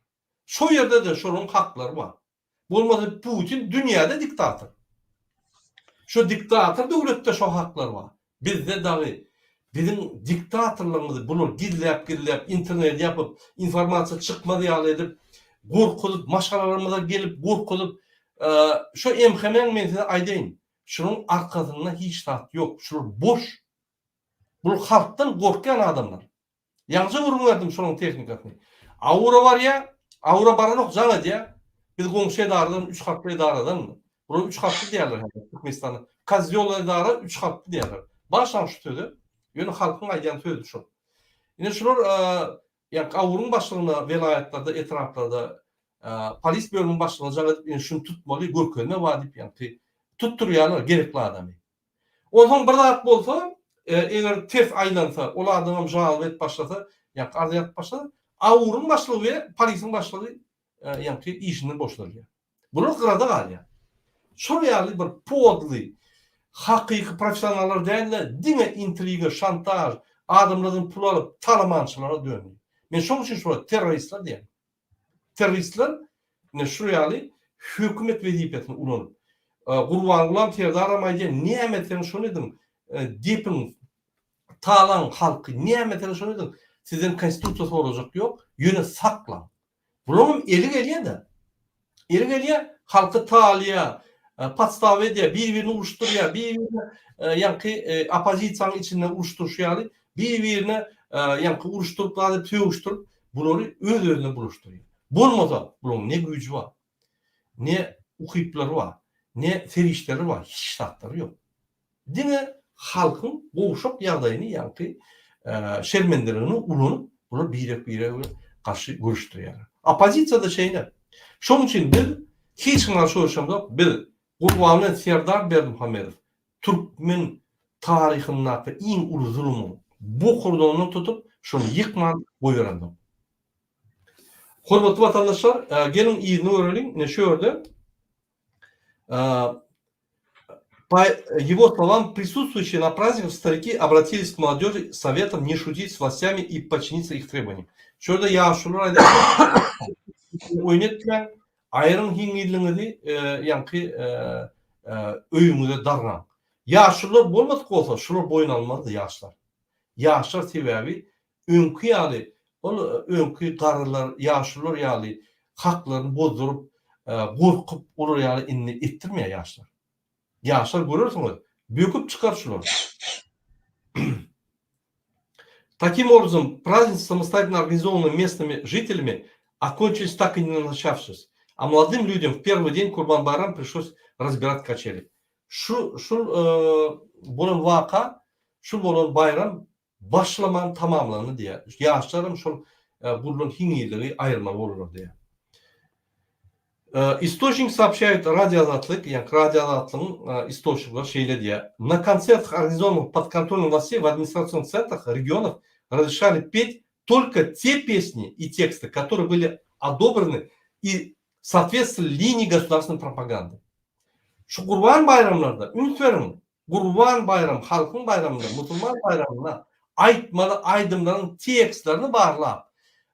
Şo ýerde-de şolaryň haklary bar. Bolmasa Putin dünýäde diktator. Şo diktator döwletde şo haklar bar. Bizde dagy biziň diktatorlygymyzy bular gizläp gizläp internet ýapyp informasiýa çykmaz ýaly edip gorkuzyp maşgalalarymyza gelip gorkuzyp şo MHM-iň men size aýdaýyn şunuň arkasynda hiç zat ýok şular boş. Bul halkdan gorkýan adamlar. Ýaňja gürrüň berdim şonuň tehnikasyny. Aura barýa, Aura baranok jaň edýä. Biz goňşy edaradan, üç gatly edaradan. Bular üç harply diýýärler häzir Türkmenistanda. Kozýol edara üç harply diýýärler. Bagyşlaň şu söze. Ýöne halkyň aýdýan sözi şol. Ine şular ýa GAUR-yň başlygyna welaýatlarda, etraplarda polis bölüminiň başlygyna jaň edip ine şuny tutmaly, görkezme bar diýip ýaňky tutdurýarlar gerekli adamy. Onsoň bir zat bolsa, eger ters aýlansa, ol adamam žalba edip başlasa, ýaňky arza ýazyp başlasa, AUR-yň başlygy we polisiň başlygy ýaňky işinden boşadylýar. Bular gyrada galýar. Şol ýaly bir podly, hakyky professionallar däl-de, diňe intriga, şantaž, adamlardan pul alyp, talamançylara döndi. Men şoň üçin şulara terroristler diýýän. Terroristler ine şu ýaly hökümet wezipesini ulanyp, Gurbangulam Serdaram aýdýar, näme etseňiz şony ediň, depiň, talaň halky, näme etseňiz şony ediň, sizden konstitusiýa sorajak ýok, ýöne saklaň. Bularyňam eli gelýär-de. Eli gelýär, halky talýar, podstawa edýär, bir-birini uruşdyrýar, bir-birine ýaňky oppozisiýanyň içinde uruşdyryşy ýaly, bir-birine ýaňky uruşdyryp zat edip sögüşdirip, bulary öz-özüne bulaşdyrýar. Bolmasa, bularyň ne güýji bar, ne ukyplary bar, ne serişdeleri bar, hiç zatlary ýok. Diňe halkyň gowşak ýagdaýyny ýaňky şermendeligini ulanyp bular birek-birege garşy göreşdirýärler. Oppozisiýada şeýle. Şonuň üçin biz hiç kim garşy göreşemzok. Biz Gurbanguly Serdar Berdimuhamedow türkmen taryhyndaky iň uly zulumyň bokurdagyny tutup şony ýykman goýberemzok. Hormatly watandaşlar geliň yzyny göreliň. Ine şu ýerde По его словам, присутствующие на праздниках старики обратились к молодежи с советом не шутить с властями и подчиниться их требованиям. Şu ýerde ýaşulular aýdýar, oýun etmäň, aýryň hiňňilliňizi, ýaňky öýüňize dargaň. Ýaşulular bolmadyk bolsa, şular boýun almazdy ýaşlar. Ýaşlar sebäbi öňki ýaly, ol öňki garrylar, ýaşulular ýaly haklaryny bozduryp, gorkup olar ýaly indi etdirmeýär ýaşlar. Ýaşlar görersiňiz, böküp çykar şular. Таким образом, празднества, самостоятельно организованные местными жителями, окончились так и не начавшись. А молодым людям в первый день Курбан-Байрам пришлось разбирать качели. Şu şul bolan waka, şu bolan baýram başlaman tamamlandy diýýär. Ýaşlaram şol gurlan hiňňilligi aýyrmaly boldular diýýär. Istoçnik soobşaýet Radio Azatlyk, ýagny Radio Azatlygyň istoçnikleri şeýle diýýär, Na konsertah, organizovanных pod kontrolem властей в administrasionных центрах регионов разрешали петь только те песни и тексты, которые были одобрены и соответствовали линии государственной пропаганды. Şu Gurban baýramlarda, üns beriň, Gurban baýram halkyň baýramynda, musulman baýramynda aýtmaly aýdymlaryň tekstlerini barlap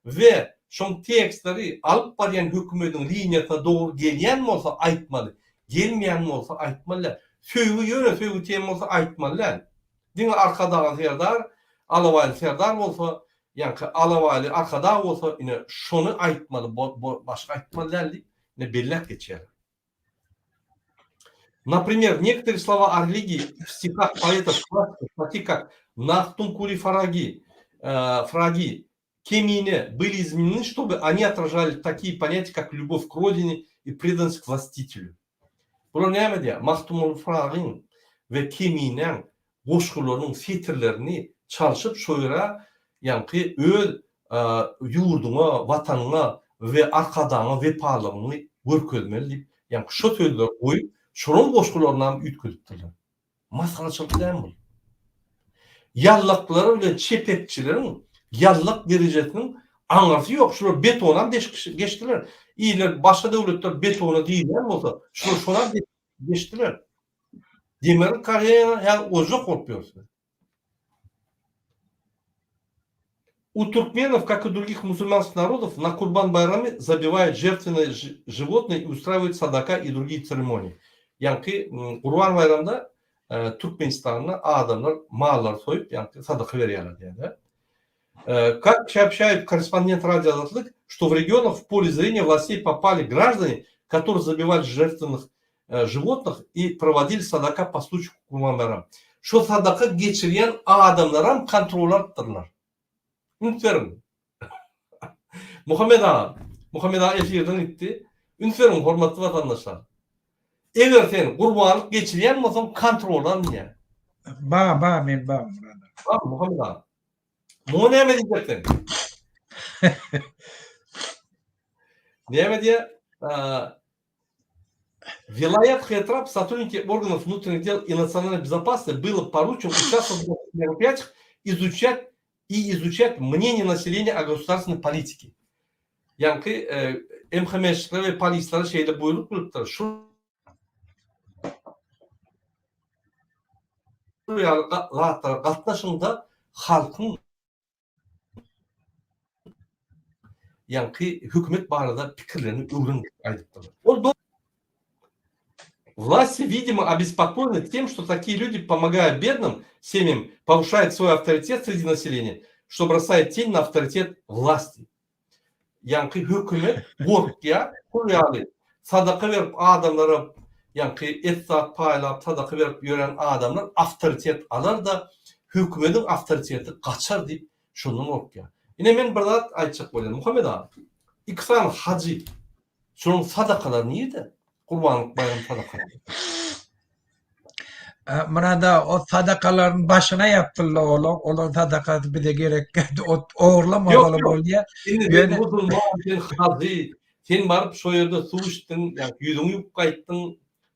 we şoň tekstleri alyp barýan hökümediň liniýasyna dogry gelýän bolsa aýtmaly, gelmeýän bolsa aýtmaly däl. Söýgi ýöne söýgi tema bolsa aýtmaly däl. Diňe Arkadagly Serdar, Alabaýly Serdar bolsa, ýaňky Alabaýly Arkadag bolsa ine şony aýtmaly, başga aýtmaly däl diýip ine belläp geçýärler. Например, некоторые слова о религии в стихах поэтов-классиков, таких как Нахтумкули Фараги, э, Фраги, Кемине, были изменены, чтобы они отражали такие понятия, как любовь к родине и преданность к властителю. Bular näme diýýär? Magtymguly Fragyň we Keminäň goşgularynyň setirlerini çalşyp şo ýere ýaňky öz ýurduňa, watanyňa we Arkadagyňa wepalygyňy görkezmeli diýip, ýaňky şo sözleri goýup, şolaryň goşgularynam üýtgedipdirler. Masgaraçylyk dälmi bul? Ýallaklary bilen çepekçileriň ýallak derejesiniň aňyrsy ýok. Şular betonam deşip geçdiler. Iller başga döwletler betona diýilýän bolsa, şular şonam geçdiler. Demirgazyk Koreýany häzir ozjak bolup ýörsüňiz. U turkmenov, как и других мусульманских народов, на Курбан-байраме забивают жертвенное животное и устраивают садака и другие церемонии. Ýaňky Gurban baýramda Türkmenistanda adamlar mallary soýup, ýaňky sadaka berýärler diýýär. Как сообщает корреспондент Радио Азатлык, что в регионах в поле зрения властей попали граждане, которые забивали жертвенных живotных и проводили sadaka по случаю Kurban Bayram. Şo sadaka geçirýän adamlaram kontrol alypdyrlar. Üns beriň. Muhammet aga, Muhammet aga efirden gitdi. Üns beriň hormatly watandaşlar. Eger sen gurbanlyk geçirýän bolsaň kontrola alynýar. Ba ba men ba Myrat. Ba Muhammet aga. Muňa näme diýjek sen? Näme diýýär? Welaýat etrap сотрудники органов внутренних дел и национальной безопасности было поручено участвовать в мероприятиях, изучать и изучать мнение населения о государственной политике. Ýaňky MHM-çilere we polislere şeýle buýruk beripdir, şu ýaly zatlara gatnaşyňda halkyň ýaňky hökümet barada pikirlerini öwren diýip aýdypdyrlar. Ol Власти, видимо, обеспокоены тем, что такие люди, помогая бедным семьям, повышают свой авторитет среди населения, что бросает тень на авторитет власти. Ýaňky hökümet gorkýar, şol ýaly sadaka berip adamlara ýaňky et zat paýlap sadaka berip ýören adamlar awtoritet alar-da, hökümediň awtoriteti gaçar diýip şondan gorkýar. Ine men bir zat aýtjak bolýan Muhammet aga, iki sany hajy Şolaryň sadakalary nirde? Gurbanlyk baýram sadakalary. Murada o sadakalaryň başyna ýapdylar olar. Olaryň sadakasy bize gerek däl. O ogurlamagaly bolýar. Indi sen musulman, sen hajy, sen baryp şo ýerde suw içdiň, ýa ýüzüňi ýuwup gaýtdyň,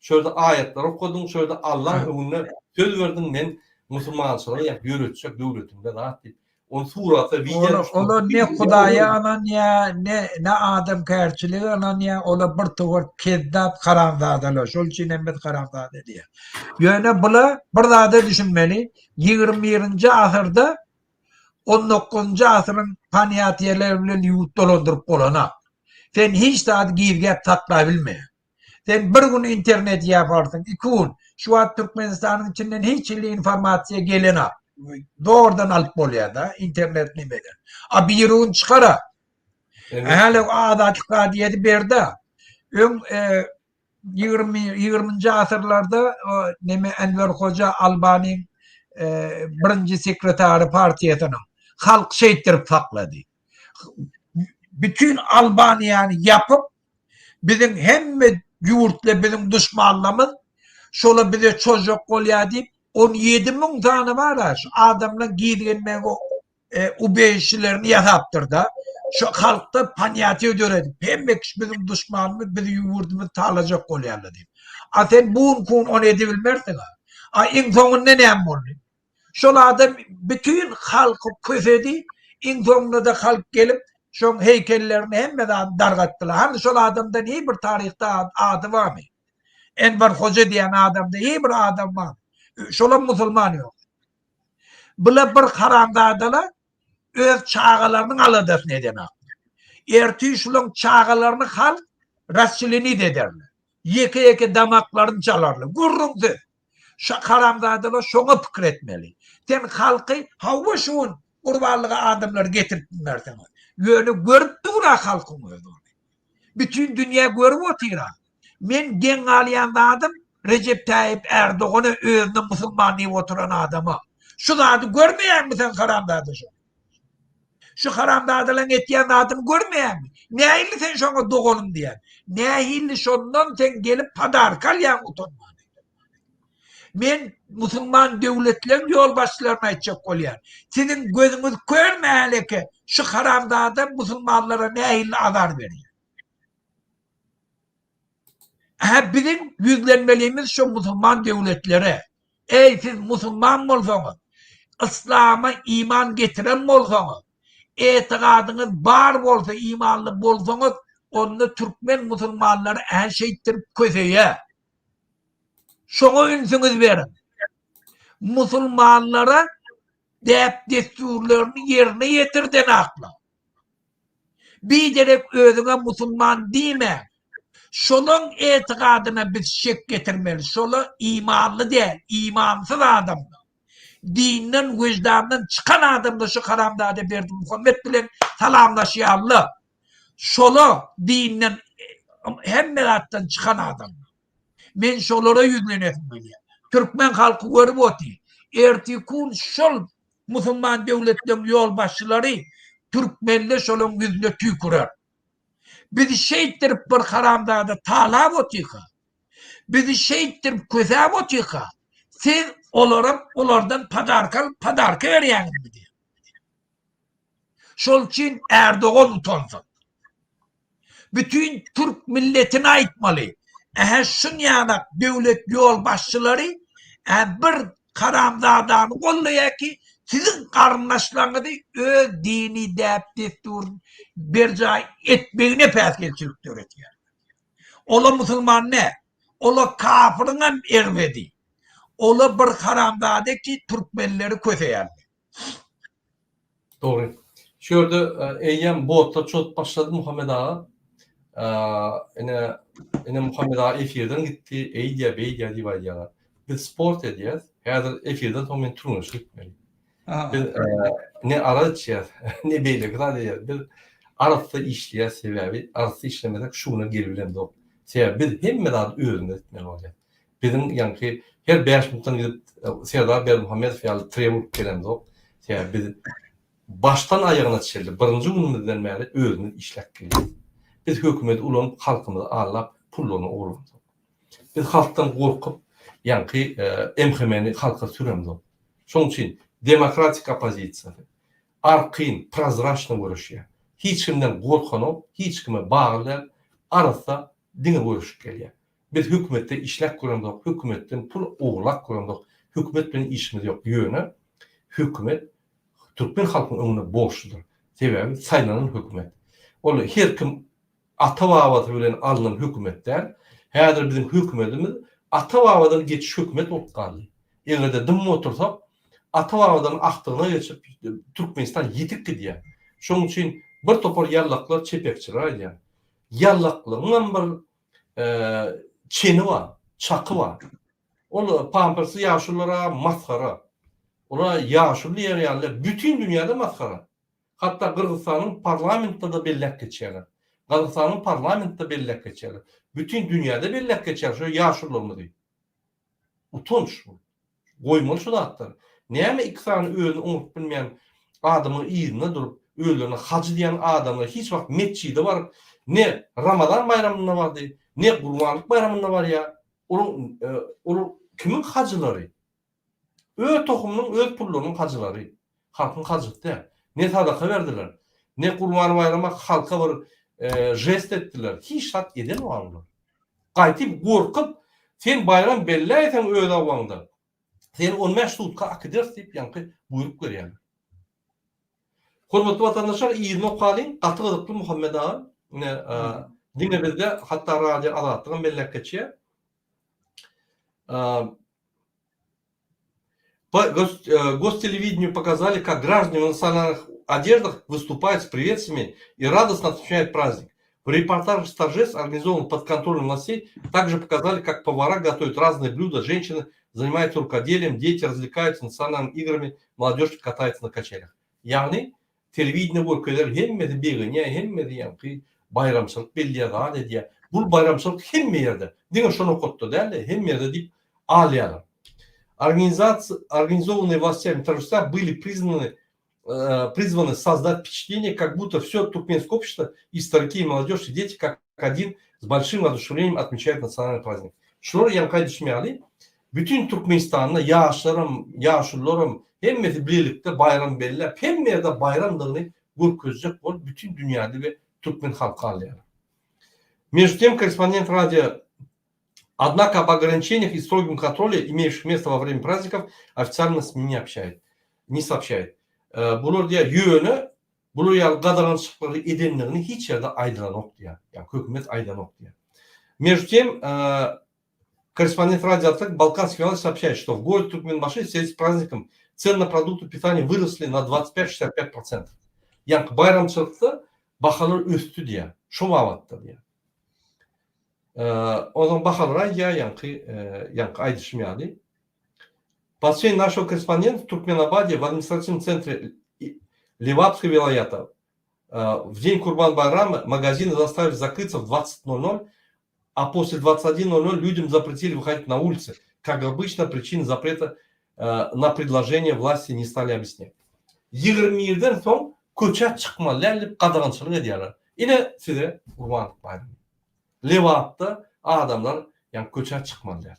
şo ýerde aýatlar okadyň, şo ýerde Allaň öňünde söz berdiň, men musulmançylygy ýa ýöretjek döwletimde zat diýip. Ony surata, wideo düşdü. Olar ne Hudaýa ynanýar, ne ne adamkärçilige ynanýar, olar bir towar kezzap haramzadalar. Şol üçin hem biz haramzada diýýäs. Ýöne bula bir zada düşünmeli, 21-nji asyrda 19-njy asyryň ponýatiýeleri bilen ýurt dolandyryp bolanok. Sen hiç zady gizgäp saklabilmeýäň. Sen bir gün internet ýaparsyň, iki gün. Şu wagt Türkmenistanyň içinden hiç hili informasiýa gelenok. Zordan alyp bolýar-da internet nimeden. A bir gün çykara. Häli Azatlyk radiosy berdi. Öň 20 20-nji asyrlarda neme Enwer Hoja Albaniň birinji sekretary partiýasynyň halk şeýtdirip saklady. Bütün Albaniýany ýapyp Biziň hemme ýurtlar biziň duşmanlarymyz, şolar bize çozjak bolýar diýip, 17 müň sany bar-a şu adamlaryň gizlenmegi ubežişilerini ýasapdyr-da. Şu halkda ponýatiýa döredip, hemme kişi biziň duşmanymyz, bizi ýurdumyzy talajak bolýarlar diýip. A sen bu günki gün ony edibilmersiň-a. A iň soňunda näme boldy? Şol adam bütin halky kösedi, iň soňunda-da halk gelip, şoň heýkellerini hemme zady dargatdylar. Hany şol adamdan hiý bir taryhda ady barmy? Enwer hoja diýen adamda hiý bir adam barmy? Şolam musulman ýok. Bular bir haramzadalar öz çagalarynyň aladasyny edenok. Ertir şulaň çagalaryny halk rasçelenit ederler. Ýeke-ýeke damaklaryny çalarlar. Gürrüňsiz. Şu haramzadalar şoňa pikir etmeli. Sen halky hawa şu gün gurbanlyga adamlary getirip bilmersiň. Ýöne görüp dur-a halkyň özi ony. Bütin dünýä görüp otyr-a. Men geň galýan zadym Rejep Taýyp Ärdogana özüne musulman diýip oturan adama. Şu zady görmeýäňmi sen haramzada şu? Şu haramzadalaryň etýän zadyny görmeýäňmi? Nähili sen şoňa doganym diýýäň? Nähili şondan sen gelip podarka alýaň utanman? Men musulman döwletleriň ýolbaşçylaryna aýtjak bolýan. Siziň gözüňiz kör mäleke şu haramzada musulmanlara nähili azar berýär? Hä biziň ýüzlenmelimiz şu musulman döwletlere. Eý siz musulman bolsaňyz, yslama iman getiren bolsaňyz, etigadyňyz bar bolsa imanly bolsaňyz onda türkmen musulmanlary ä şeýtdirip köseýä. Şoňa ünsüňizi beriň. Musulmanlara däp-dessurlaryny ýerine ýetirden akla. Biderek özüňe musulman diýme. Şolaň etigadyna biz şek getirmeli. Şola imanly däl, imansyz adamlar. Dinden, wyždandan çykan adamlar şu haramzada Berdimuhamet bilen salamlaşýarlar. Şola dinden hemme zatdan çykan adamlar. Men şolara ýüzlenesim gelýär. Türkmen halky görüp otyr. Ertikun şol musulman döwletleriň ýolbaşçylary türkmenler şolaryň ýüzüne tüýkürer. Biz şeýtdirip bir haramzada talap otyrka. Bizi şeýtdirip kösäp otyrka, siz olara olardan podarka alyp podarka berýäňizmi diýýär. Şol üçin Erdogan utansyn. Bütin türk milletine aýtmaly. Ähä şunýanak döwlet ýolbaşçylary ä bir haramzadany gollaýar ki, siziň garyndaşlaryňyzy öz dini däp-dessuryny berjaý etmegine päsgelçilik döredýär. Ola musulman däl. Ola kafyryňam erbedi. Ola bir haramzada ki türkmenleri köseýärler. Dogry. Şu ýerde eýýäm botlar çozup başlady Muhammet aga. Ine, ine Muhammet aga efirden gitdi, eýdýä, beýdýä diýip aýdýarlar. Biz sport edýäs. Häzir efirden soň men türgenleşige gitmeli. Biz ne arak içýäs, ne beýleki zat edýäs. Biz arassa işleýäs, sebäbi arassa işlemesek şu güne gelibilemzok. Sebäbi biz hemme zady özümiz etmeli bolýas. Biziň ýaňky her bäş minutdan gidip Serdar Berdimuhamedow ýaly treb urup gelemzok. Sebäbi biz başdan aýagyna çenli birinji günümizden bäri özümiz işläp gelýäs. Biz hökümeti ulanyp halkymyzy aldap pullaryny ogurlamzok. Biz halkdan gorkup ýaňky MHM-ni halka süremzok. Şonuň üçin demokratik oppozisiýasy arkaýyn, prozraçno göreşýär. Hiç kimden gorkanok, hiç kime bagly däl, arassa diňe göreşip gelýär. Biz hökümetde işläp göremzok, hökümetden pul ogurlap göremzok, hökümet bilen işimiz ýok. Ýöne hökümet türkmen halkynyň öňünde borçludyr. Sebäbi saýlanan hökümet. Ol her kim ata-babasy bilen alnan hökümet däl. Häzir biziň hökümetimiz ata-babadan geçiş hökümet bolup galdy. Eger-de dymyp otursak, ata-babadan akdygyna geçip Türkmenistan ýitip gidýär. Şonuň üçin bir topar ýallaklar, çepekçiler aýdýar. Ýallaklygyňam bir çeni bar, çaky bar. Ol pampersli ýaşululara masgara. Olar ýaşuly diýer ýaly bütin dünýäde masgara. Hatda Gyrgyzystanyň parlamentde-de belläp geçýärler. Gazagystanyň parlamentde belläp geçýärler. Bütin dünýäde belläp geçýär şu ýaşulularymyzy. Utanç bu. Goýmaly şu zatlary. Näme iki sany özüni oňuryp bilmeýän adamyň yzynda durup, özlerine hajy diýen adamlar hiç wagt metjide baryp, ne Ramazan baýramynda bardy, ne Gurbanlyk baýramynda barýar. Olar olar kimiň hajylary? Öz tohumynyň, öz pullarynyň hajylary. Halkyň hajysy däl. Ne sadaka berdiler, ne Gurban baýrama halka bir žest etdiler. Hiç zat edenok olar. Gaýtyp gorkup, sen baýram belläýseň öz awaňda, seni on bäş sutka akideris diýip ýaňky buýruk berýärler. Hormatly watandaşlar yzyny okalyň, gaty gyzykly Muhammet aga. Ine, diňe bizde, hatda Radio Azatlygam belläp geçýär. По гостелевидению показали, как граждане в национальных одеждах выступают с приветствиями и радостно отмечают праздник. В репортаже с торжеств, организованном под контролем властей, также показали, как повара готовят разные блюда, женщины занимаются рукоделием, дети развлекаются национальными играми, молодежь катается на качелях. Ýagny telewideniýe görkezýär, hemmesi begenýär, hemmesi ýaňky baýramçylyk belleýär, zat edýär. Bul baýramçylyk hemme ýerde, diňe şo nokatda däl-de, hemme ýerde diýip alýarlar. Организованные властями торжества были признаны призваны создать впечатление, как будто все туркменское общество, и старики, и молодежь, и дети, как один, с большим воодушевлением отмечают национальный праздник. Şular ýaňky aýdyşym ýaly, bütin Türkmenistanda ýaşlaram, ýaşulularam hemmesi bilelikde baýram belläp, hemme ýerde baýramdygyny görkezjek bolup bütin dünýäde we türkmen halky alýar. Между тем, korrespondent radio Однако об ограничениях и строгом контроле, имеющих место во время праздников, официально СМИ не общает, не сообщает. Bular diýýär, ýöne bular ýaly gadagançylyklary edendigini hiç ýerde aýdylanok diýýär. Ýagny hökümet aýdanok diýýär. Между тем, корреспондент радио Azatlyk Balkan Swiýaly сообщает, что в городе Туркменбаши в связи с праздником цены на продукты питания выросли на 25-65 процентов. Ýagny baýramçylykda bahalar ösdi diýýär. Şo babatda diýýär. Onsoň bahalar aýdýar, ýaňky, ýaňky aýdyşym ýaly. По сообщению нашего корреспондента в Туркменабаде в административном центре Левапского вилаята в день Курбан-байрама магазины заставили закрыться в 20:00, а после 21:00 людям запретили выходить на улицы. Как обычно, причины запрета на предложение власти не стали объяснять. Ýigrimi birden soň köçä çykmaly däl diýip gadagançylyk edýärler. Ine size Gurbanlyk baýramy. Lebapda adamlar. Ýagny köçä çykmaly däl.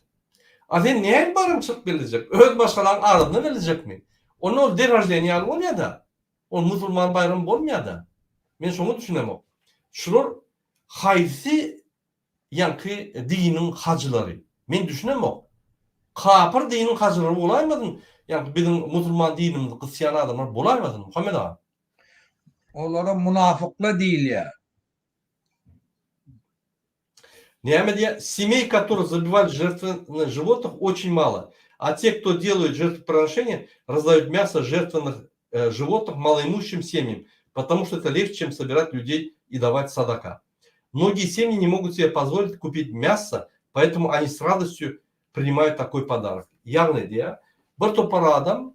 A sen nähili baýramçylyk bellejek? Öz maşgalaň arasynda bellejekmi? Onda ol den roždeniýa ýaly bolýa-da. Ol musulman baýramy bolmaýa-da. Men şoňa düşünemok. Şular haýsy ýaňky diniň hajylary? Men düşünemok. Kapyr diniň hajylary bolaýmasyn? Ýaňky biziň musulman dinimizi gysýan adamlar bolaýmasyn, Muhammet aga? Olara munafyklar diýilýär. Näme diýýär? Семей, которые забивали жертвенных животных, очень мало. А те, кто делают жертвоприношения, раздают мясо жертвенных животных малоимущим семьям, потому что это легче, чем собирать людей и давать садака. Многие семьи не могут себе позволить купить мясо, поэтому они с радостью принимают такой подарок. Ýagny diýýär, bir topar adam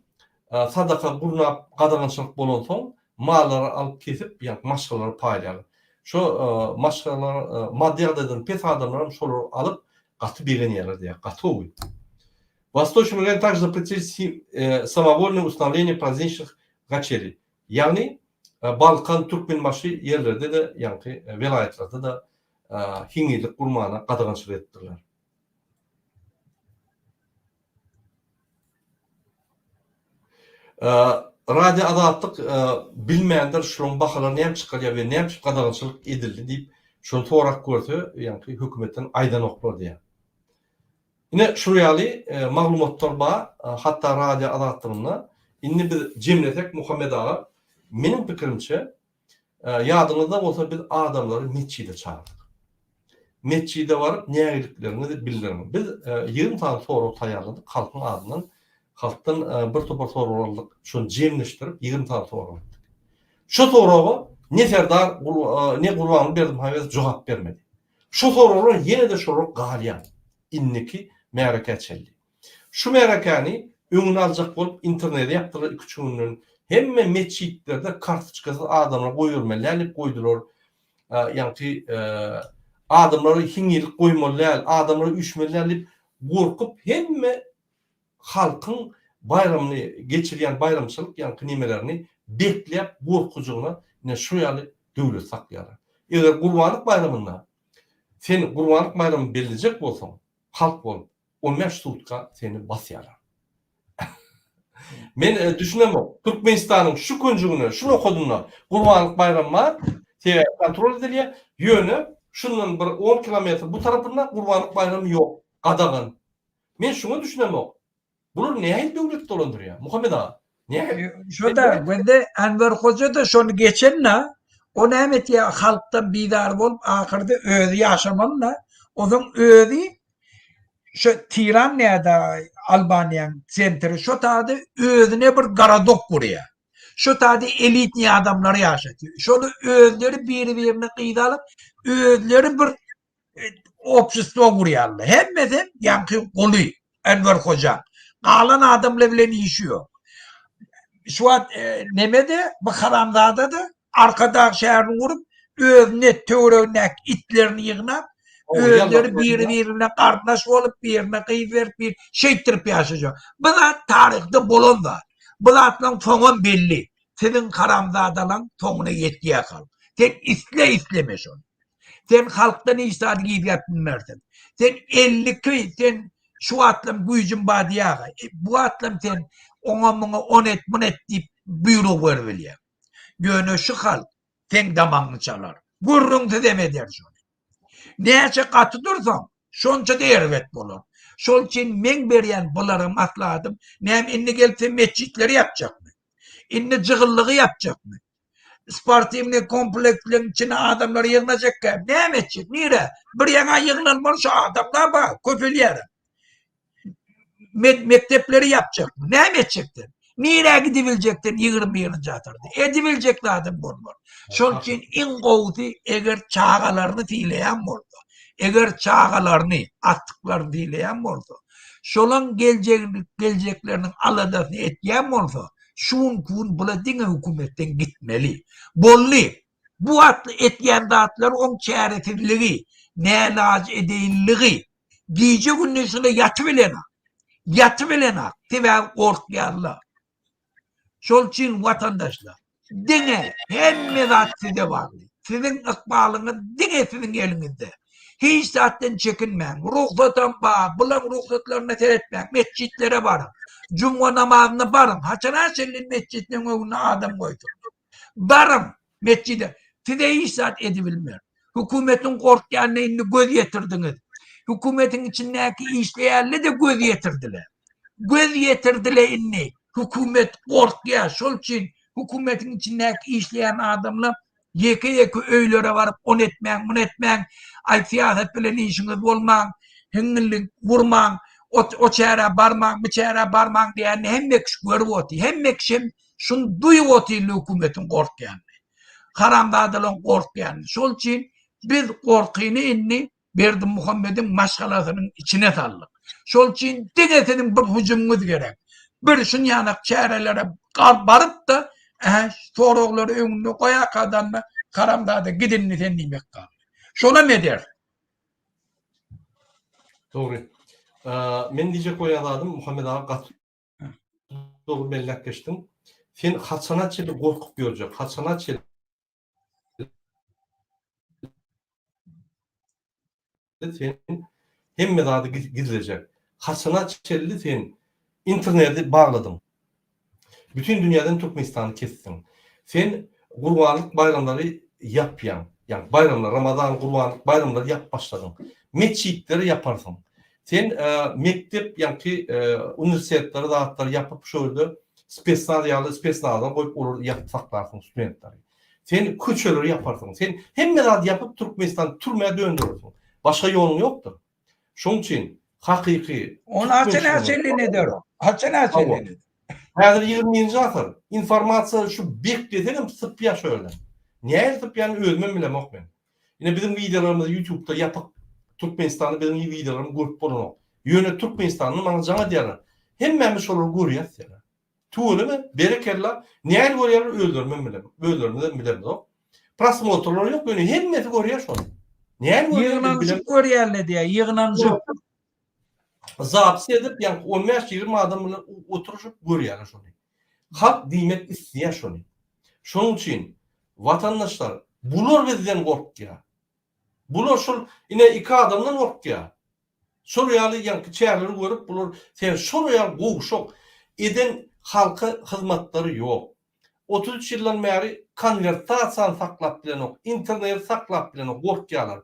sadaka gurnap gadagançylyk bolansoň, mallary alyp kesip, ýagny maşgalalara paýlaýarlar. Şo maşgalalar maddy ýagdaýdan pes adamlaram şolary alyp gaty begenýärler diýýär. Gaty gowy. Wostoçnyý raýon takže zapretili samowolnoe ustanowleniýe prazdniçnych gaçeli. Ýagny Balkan, Türkmenbaşy ýerlerde-de, ýaňky welaýatlarda-da hiňňillik gurmana gadagançylyk edipdirler. Radio Azatlyk bilmändir şularyň bahalary näme çykarýar we näme üçin gadagançylyk edildi diýip şony sorap görse ýaňky hökümetden aýdanoklar diýýär. Ine şul ýaly maglumatlar bar hatda Radio Azatlygynda. Indi biz jemlesek Muhammet aga meniň pikirimçe Ýadyňyzda bolsa biz adamlary metjide çagyrdyk. Metjide baryp nägilikleriňizi bildiriň. Biz 20 sany sorag taýýarladyk halkyň adyndan. Halkdan bir topar soraglar aldyk. Şony jemleşdirip 20 sany sorag etdik. Şo soraga ne Serdar ne Gurbanguly Berdimuhamedow jogap bermedi. Şo soraglar ýene-de şolar galýar. Indiki märekä çenli. Şu märekäni öňüni aljak bolup internedi ýapdylar iki-üç günden. Hemme metjitlerde kartoçkasyz adamlary goýbermeli däl diýip goýdular. Ýaňky adamlary hiňňilik goýmaly däl, adamlar üýşmeli däl diýip gorkup hemme halkyň baýramyny geçirýän baýramçylyk ýaňky nemelerini bekläp gorkujygyna ine şu ýaly döwlet saklaýarlar. Eger Gurbanlyk baýramynda sen Gurbanlyk baýramyny bellejek bolsaň halk bolup On bäş sutka seni basýarlar. Men düşünemok. Türkmenistanyň şu künjügine, şu nokadynda Gurbanlyk baýramy bar, sebäbi kontrol edilýär. Ýöne şundan bir on kilometr bu tarapynda Gurbanlyk baýramy ýok, gadagan. Men şuňa düşünemok. Bular nähili döwlet dolandyrýar? Muhammet aga, nähili? Şo-da, wende Enwer hoja-da şony geçen-de, o näme etýär, halkdan bizar bolup, ahyrda özi ýaşamaly-da, onuň özi Şu Tiran näde Albaniýaň sentri şo taýda özüne bir gorodok gurýar. Şo taýda elitniý adamlary ýaşatýar. Şony özleri biri-birine gyz alyp, özleri bir obşestwo gurýarlar. Hemmesi ýaňky goly Enwer hojaň. Galan adamlar bilen işi ýok. Şu wagt nemede bu haramzada-da Arkadag şäherini gurup, özüne töweregindäki itlerini ýygnap, özleri biri-birine garyndaş bolup, birine gyz berip, bir şeýtdirip ýaşaýar. Bu zat taryhda bolan zat. Bu zatlaryň soňam belli. Siziň haramzadalaň soňuna ýetýär halk. Sen isle-isleme şony. Sen halkdan hiç zady gizläp bilmersiň. Sen 52, sen şu wagtlam güýjüm bar diýäge. Bu wagtlam sen oňa-muňa ony et, muny et diýip buýruk beribilýäň. Ýöne şu halk seň damagyňy çalar. Gürrüňsizem eder şony. Näçe gaty dursaň, şonça-da erbet bolar. Şol üçin meň berýän bulara maslahatym, näme indi gelip sen metjitleri ýapjakmy? Indi jygyllygy ýapjakmy? Sportiwnyý kompleksleriň içine adamlary ýygnajakka, näme etjek? Nirä? Bir ýaňa ýygnalmaly şu adamlar bar, köpelýär. Mekdepleri ýapjakmy? Näme etjek sen? Nirä gidibiljek sen 21-nji asyrda? Edibiljek zadyň bolmaz. Şol üçin iň gowusy eger çagalaryny sylaýan bolsa, eger çagalaryny, agtyklaryny sylaýan bolsa, şolaň geljegini, geljekleriniň aladasyny etýän bolsa, şu günki gün bula diňe hökümetden gitmeli. Boldy. Bu wagtly etýän zatlary oň çäresizligi, nälaç edeýinligi. Gije gündiz şunda ýatybilenak. Ýatybilenak. Sebäbi gorkýarlar. Şol üçin watandaşlar, diňe hemme zat size bagly. Siziň ykbalyňyz diňe siziň eliňizde. Hiç zatdan çekinmäň. Rugsatam bar. Bulaň rugsatlaryna seretmäň. Metjitlere baryň. Jumga namazyna baryň. Haçana çenli metjitleň öňünde adam goýsun. Baryň metjide. Size hiç zat edibilmer. Hökümetiň gorkýanyna indi göz ýetirdiňiz. Hökümetiň içindäki işleýänle-de göz ýetirdiler. Göz ýetirdiler indi. Hökümet gorkýar. Şol üçin hökümetiň içindäki işleýän adamlar ýeke-ýeke öýlere baryp ony etmäň, muny etmäň, aý syýasat bilen işiňiz bolmaň, hiňňillik gurmaň, o, o çärä barmaň, bu çärä barmaň diýenini hemme kişi görüp otyr. Hemme kişi hem şuny duýup otyr hökümetiň gorkýanyny. Haramzadalaryň gorkýanyny. Şol üçin biz gorkyny indi Berdimuhamediň maşgalasynyň içine saldyk. Şol üçin diňe siziň bir hüjümiňiz gerek. Bir şunýanak çärelere baryp-da, ähä, soraglary öňünde goýakadanda haramzada git indi sen diýmek galdy. Şonam ederis. Dogry. Men diýjek bolýan zadym Muhammet aga gaty dogry belläp geçdiň. Sen haçana çenli gorkup ýörjek? Haçana çenli sen hemme zady gizlejek. Haçana çenli sen interneti bagladyň. Bütin dünýäden Türkmenistany kesdiň. Sen gurbanlyk baýramlary ýapýaň. Ýagny baýramlar, Ramazan, gurbanlyk baýramlary ýapyp başladyň. Metjitleri ýaparsyň. Sen mekdep, ýaňky uniwersitetleri, zatlary ýapyp şo ýerde spesnaz ýaly spesnazlar goýup olary ýapyp saklarsyň studentleri. Sen köçeleri ýaparsyň. Sen hemme zady ýapyp Türkmenistany türmä dönderersiň. Başga ýoluň ýokdur. Şoň üçin hakyky Ony haçan çenli eder o? Haçan çenli eder? Häzir 21-nji asyr. Informasiýa şu bekleseňem sypýar şo ýerden. Nähili sypýanyny özümem bilemok men. Ine biziň wideolarymyz ýutubda ýapyk. Türkmenistanda biziň wideolarymyzy görüp bolanok. Ýöne Türkmenistandan maňa jaň edýärler. Hemmämiz şolary görýäs diýýärler. Tüweleme, berekella, nähili görýärler özlerimem bilemok. Özlerimizem bilemzok. Prosmotrlar ýok, ýöne hemmesi görýär şony. Nähili görýär? Ýygnanyşyp görýärler diýýär, ýygnanyşyp. Zapis edip, ýa 15-20 adam bilen oturyşyp görýärler şony. Halk diýmek isleýär şony. Şonuň üçin watandaşlar, bular bizden gorkýar. Bular şol ine iki adamdan gorkýar. Şol ýaly ýaňky çäreleri görüp bular sen şol ýaly gowşak eden halka hyzmatlary ýok. 33 ýyldan bäri konwertasiýany saklap bilenok, interneti saklap bilenok, gorkýarlar.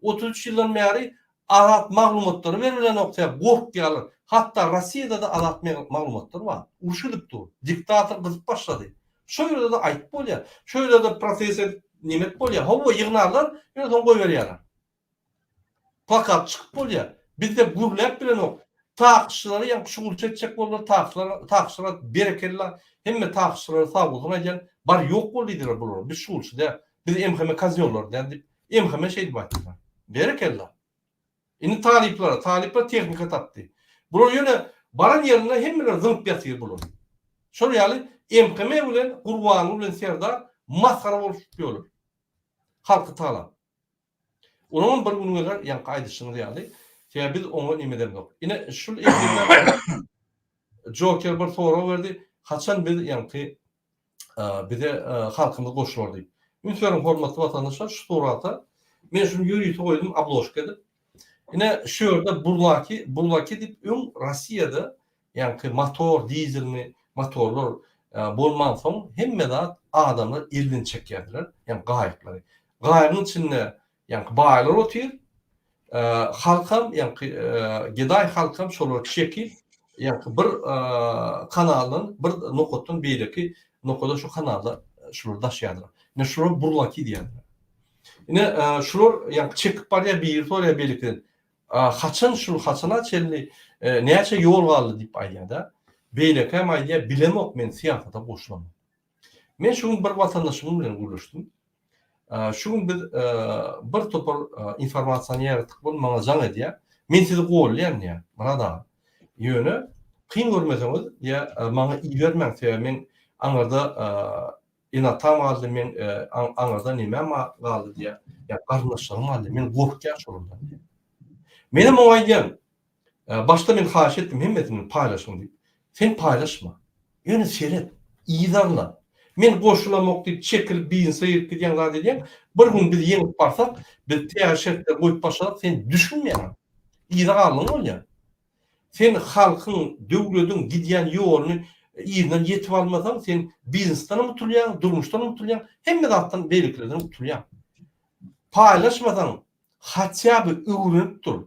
33 ýyldan bäri azat maglumatlary beribilenok sebäbi gorkýarlar. Hatda Rossiýada-da azat maglumatlar bar. Uruş gidip dur. Diktator gyzyp başlady. Şo ýerde-de aýyp bolýar. Şo ýerde-de proses edip nemet bolýar. Hawa ýygnarlar, ýöne soň goýberýärler. Plakat çykyp bolýar. Bizde gürläp bilenok. Takyşçylary ýaňky şugulçy etjek boldular, takyşlar, takyşçylar berekella, hemme takyşçylara sag bolsun aýdýan, bar ýok bol diýdiler bulara, biz şugulçy däl, biz MHM kozýollary däl diýip, MHM şeýdip aýtdylar. Berekella. Indi talyplara, talyplar tehnika tapdy. Bular ýöne baran ýerinde hemmeler zyňyp ýatyr bular. Şol ýaly MHM bilen Gurbanguly bilen Serdar masgara boluşyp ýörler. Halky talap. Onuňam bir gün geler, ýaňky aýdyşyňyz ýaly. Sebäbi biz oňa neme edemzok. Ine, şul efirde Joker bir sorag berdi. Haçan biz ýaňky bize halkymyz goşular diýip. Üns beriň hormatly watandaşlar, şu surata men şuny ýörite goýdum, obložka edip. Ine, şu ýerde Burlaki, Burlaki diýip öň Rossiýada Ýaňky motor, dizelmi motorlar bolmansoň hemme zat adamlar elden çekýärdiler, ýagny gaýyklary. Gaýygyň içinde ýaňky baýlar otyr, halkam ýaňky gedaý halkam şolary çekip, ýaňky bir kanaldan, bir nokatdan beýleki nokada şu kanalda şulary daşýardylar. Ine şular burlaki diýýärdiler. Ine şular ýaňky çekip barýar, biri soraýar beýlekiden, Haçan şul haçana çenli näçe ýol galdy diýip aýdýada. Beýlekäm aýdýa bilemok men syýasata goşulamok. Men şu gün bir watandaşym bilen gürleşdim. Şu gün biz bir topar informasiýany ýaratdyk bol maňa jaň edýär. Men sizi gollaýan diýýär Myrat aga. Ýöne kyn görmeseňiz diýýär maňa ibermäň sebäbi men aňyrda Ene-atam galdy, meň aňyrda nemem galdy diýýär. Ýa garyndaşlarym galdy, men gorkýan şolardan diýýär. Menem oňa aýdýan, başda men haýyş etdim hemmesini paýlaşyň diýip. Sen paýlaşma. Ýöne seret, yzarla. Men goşulamok diýip çekilip biznese girip gidýäň zat edýäň. Bir gün biz ýeňip barsak, biz täze şertleri goýup başlasak sen düşünmeýäň. Yza galdyň bolýar. Sen halkyň, döwlediň gidýän ýoluny yzyndan ýetip almasaň, sen biznesden hem utulýaň, durmuşdan hem utulýaň, hemme zatdan beýlekilerden utulýaň. Paýlaşmasaň, hatýa by öwrenip dur.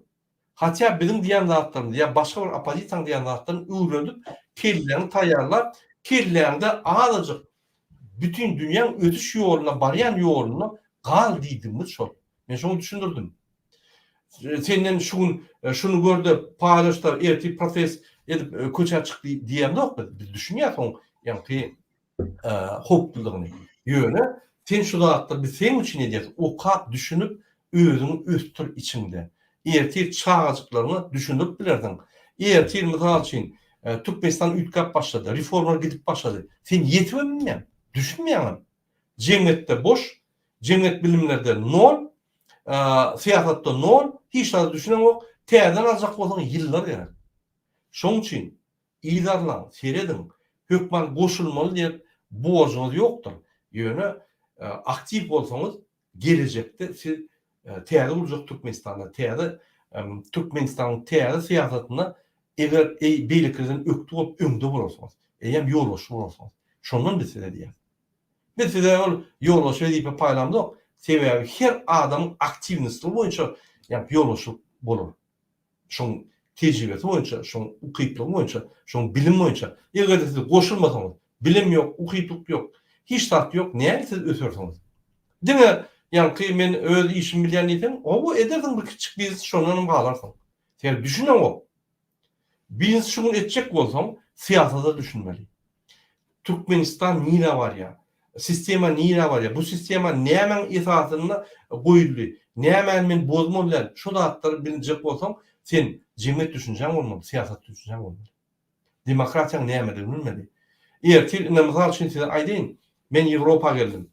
Hatýa biziň diýen zatlarymyzy ýa başga bir oppozisiýanyň diýen zatlaryny öwrenip, kelläňi taýýarlap, kelläňde azajyk bütin dünýäň ösüş ýoluna barýan ýolunda gal diýdigimiz şol. Men şoňa düşündirdim. Senden şu gün şuny gör-de, paýlaş-da, ertir protest edip köçä çyk diýemzok biz. Biz düşünýäs oň ýaňky howpludygyny. Ýöne sen şu zatlary biz seň üçin edýäs. Okap, düşünip, özüňi ösdür içiňde. Ertir çagajyklaryňa düşündirip bilersiň. Ertir, mysal üçin, Türkmenistan üýtgäp başlady, reformalar gidip başlady. Sen ýetibem bilmeýäň, düşünmeýäňem. Jemgyýetde boş, jemgyýet bilimlerde nol, syýasatda nol, hiç zada düşüneňok, täzeden aljak bolsaň ýyllar gerek. Şoň üçin Yzarlaň, serediň, hökman goşulmaly diýen borjuňyz ýokdur. Ýöne aktiw bolsaňyz, gelejekde siz täze gurjak Türkmenistanda, täze Türkmenistanyň täze syýasatynda eger beýlekilerden ökde bolup öňde bolarsyňyz. Eýýäm ýolbaşçy bolarsyňyz. Şondan biz size diýýäs. Biz size ol ýolbaşçy wezipe paýlamzok. Sebäbi her adamyň aktiwnoslygy boýunça ýolbaşçylyk bolar. Şoň tejribesi boýunça, şoň ukyplygy boýunça, şoň bilimi boýunça. Eger-de siz goşulmasaňyz, bilim ýok, ukyplyk ýok, hiç zat ýok, nädip siz ösersiňiz? Diňe ýaňky men öz işimi bilýän diýseň, hawa edersiň bir kiçijik biznes şondanam galarsyň. Sebäbi düşüneňok. Biznes şu gün etjek bolsaň, syýasata düşünmeli. Türkmenistan nirä barýar? Sistema nirä barýar? Bu sistema nämäň esasynda goýuldy? Nämäni men bozmaly däl? Şu zatlary biljek bolsaň, sen jemgyýet düşünjäň bolmaly, syýasat düşünjäň bolmaly. Demokratiýaň nämedigini bilmeli. Ertir, ine mysal üçin size aýdaýyn, men Ýewropa geldim.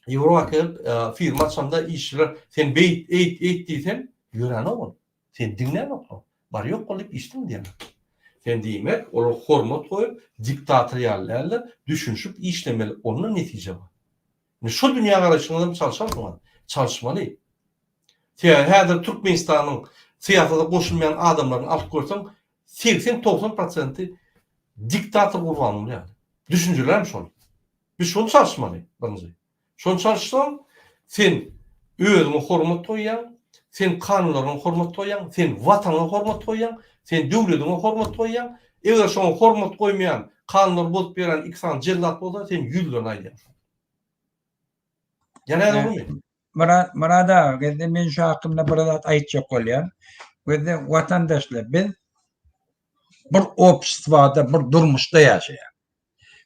Ýewropa gelip, firma açamda işçiler sen beýt, eýt, eýt diýsem, ýöränok ol. Seni diňlänoklar. Bar ýok bol diýip işdiň diýýärler. Sen diýmek, olara hormat goýup, diktator ýaly däl-de, düşünişip işlemeli, onda netije bar. Indi şo dünýägaraýşyňyzam çalşarsyňyz. Çalyşmaly. Sebäbi häzir Türkmenistanyň syýasata goşulmaýan adamlaryny alyp görseň, 80-90 prosenti diktator Gurbanguly ýaly. Düşünjelerem şol. Biz şony çalyşmaly birinji. Şony çalyşsaň, sen özüňe hormat goýýaň, sen kanunlaryňa hormat goýýaň, sen Watanyňa hormat goýýaň, sen döwlediňe hormat goýýaň. Eger şoňa hormat goýmaýan, kanunlary bozup ýören iki sany jellat bolsa, sen ýüzlerine aýdýaň şony. Ýa nädogrymy? Myrat, Myrat aga, gezde men şu hakynda bir zat aýtjak bolýan. Gözde watandaşlar, biz bir obşestwada, bir durmuşda ýaşaýar.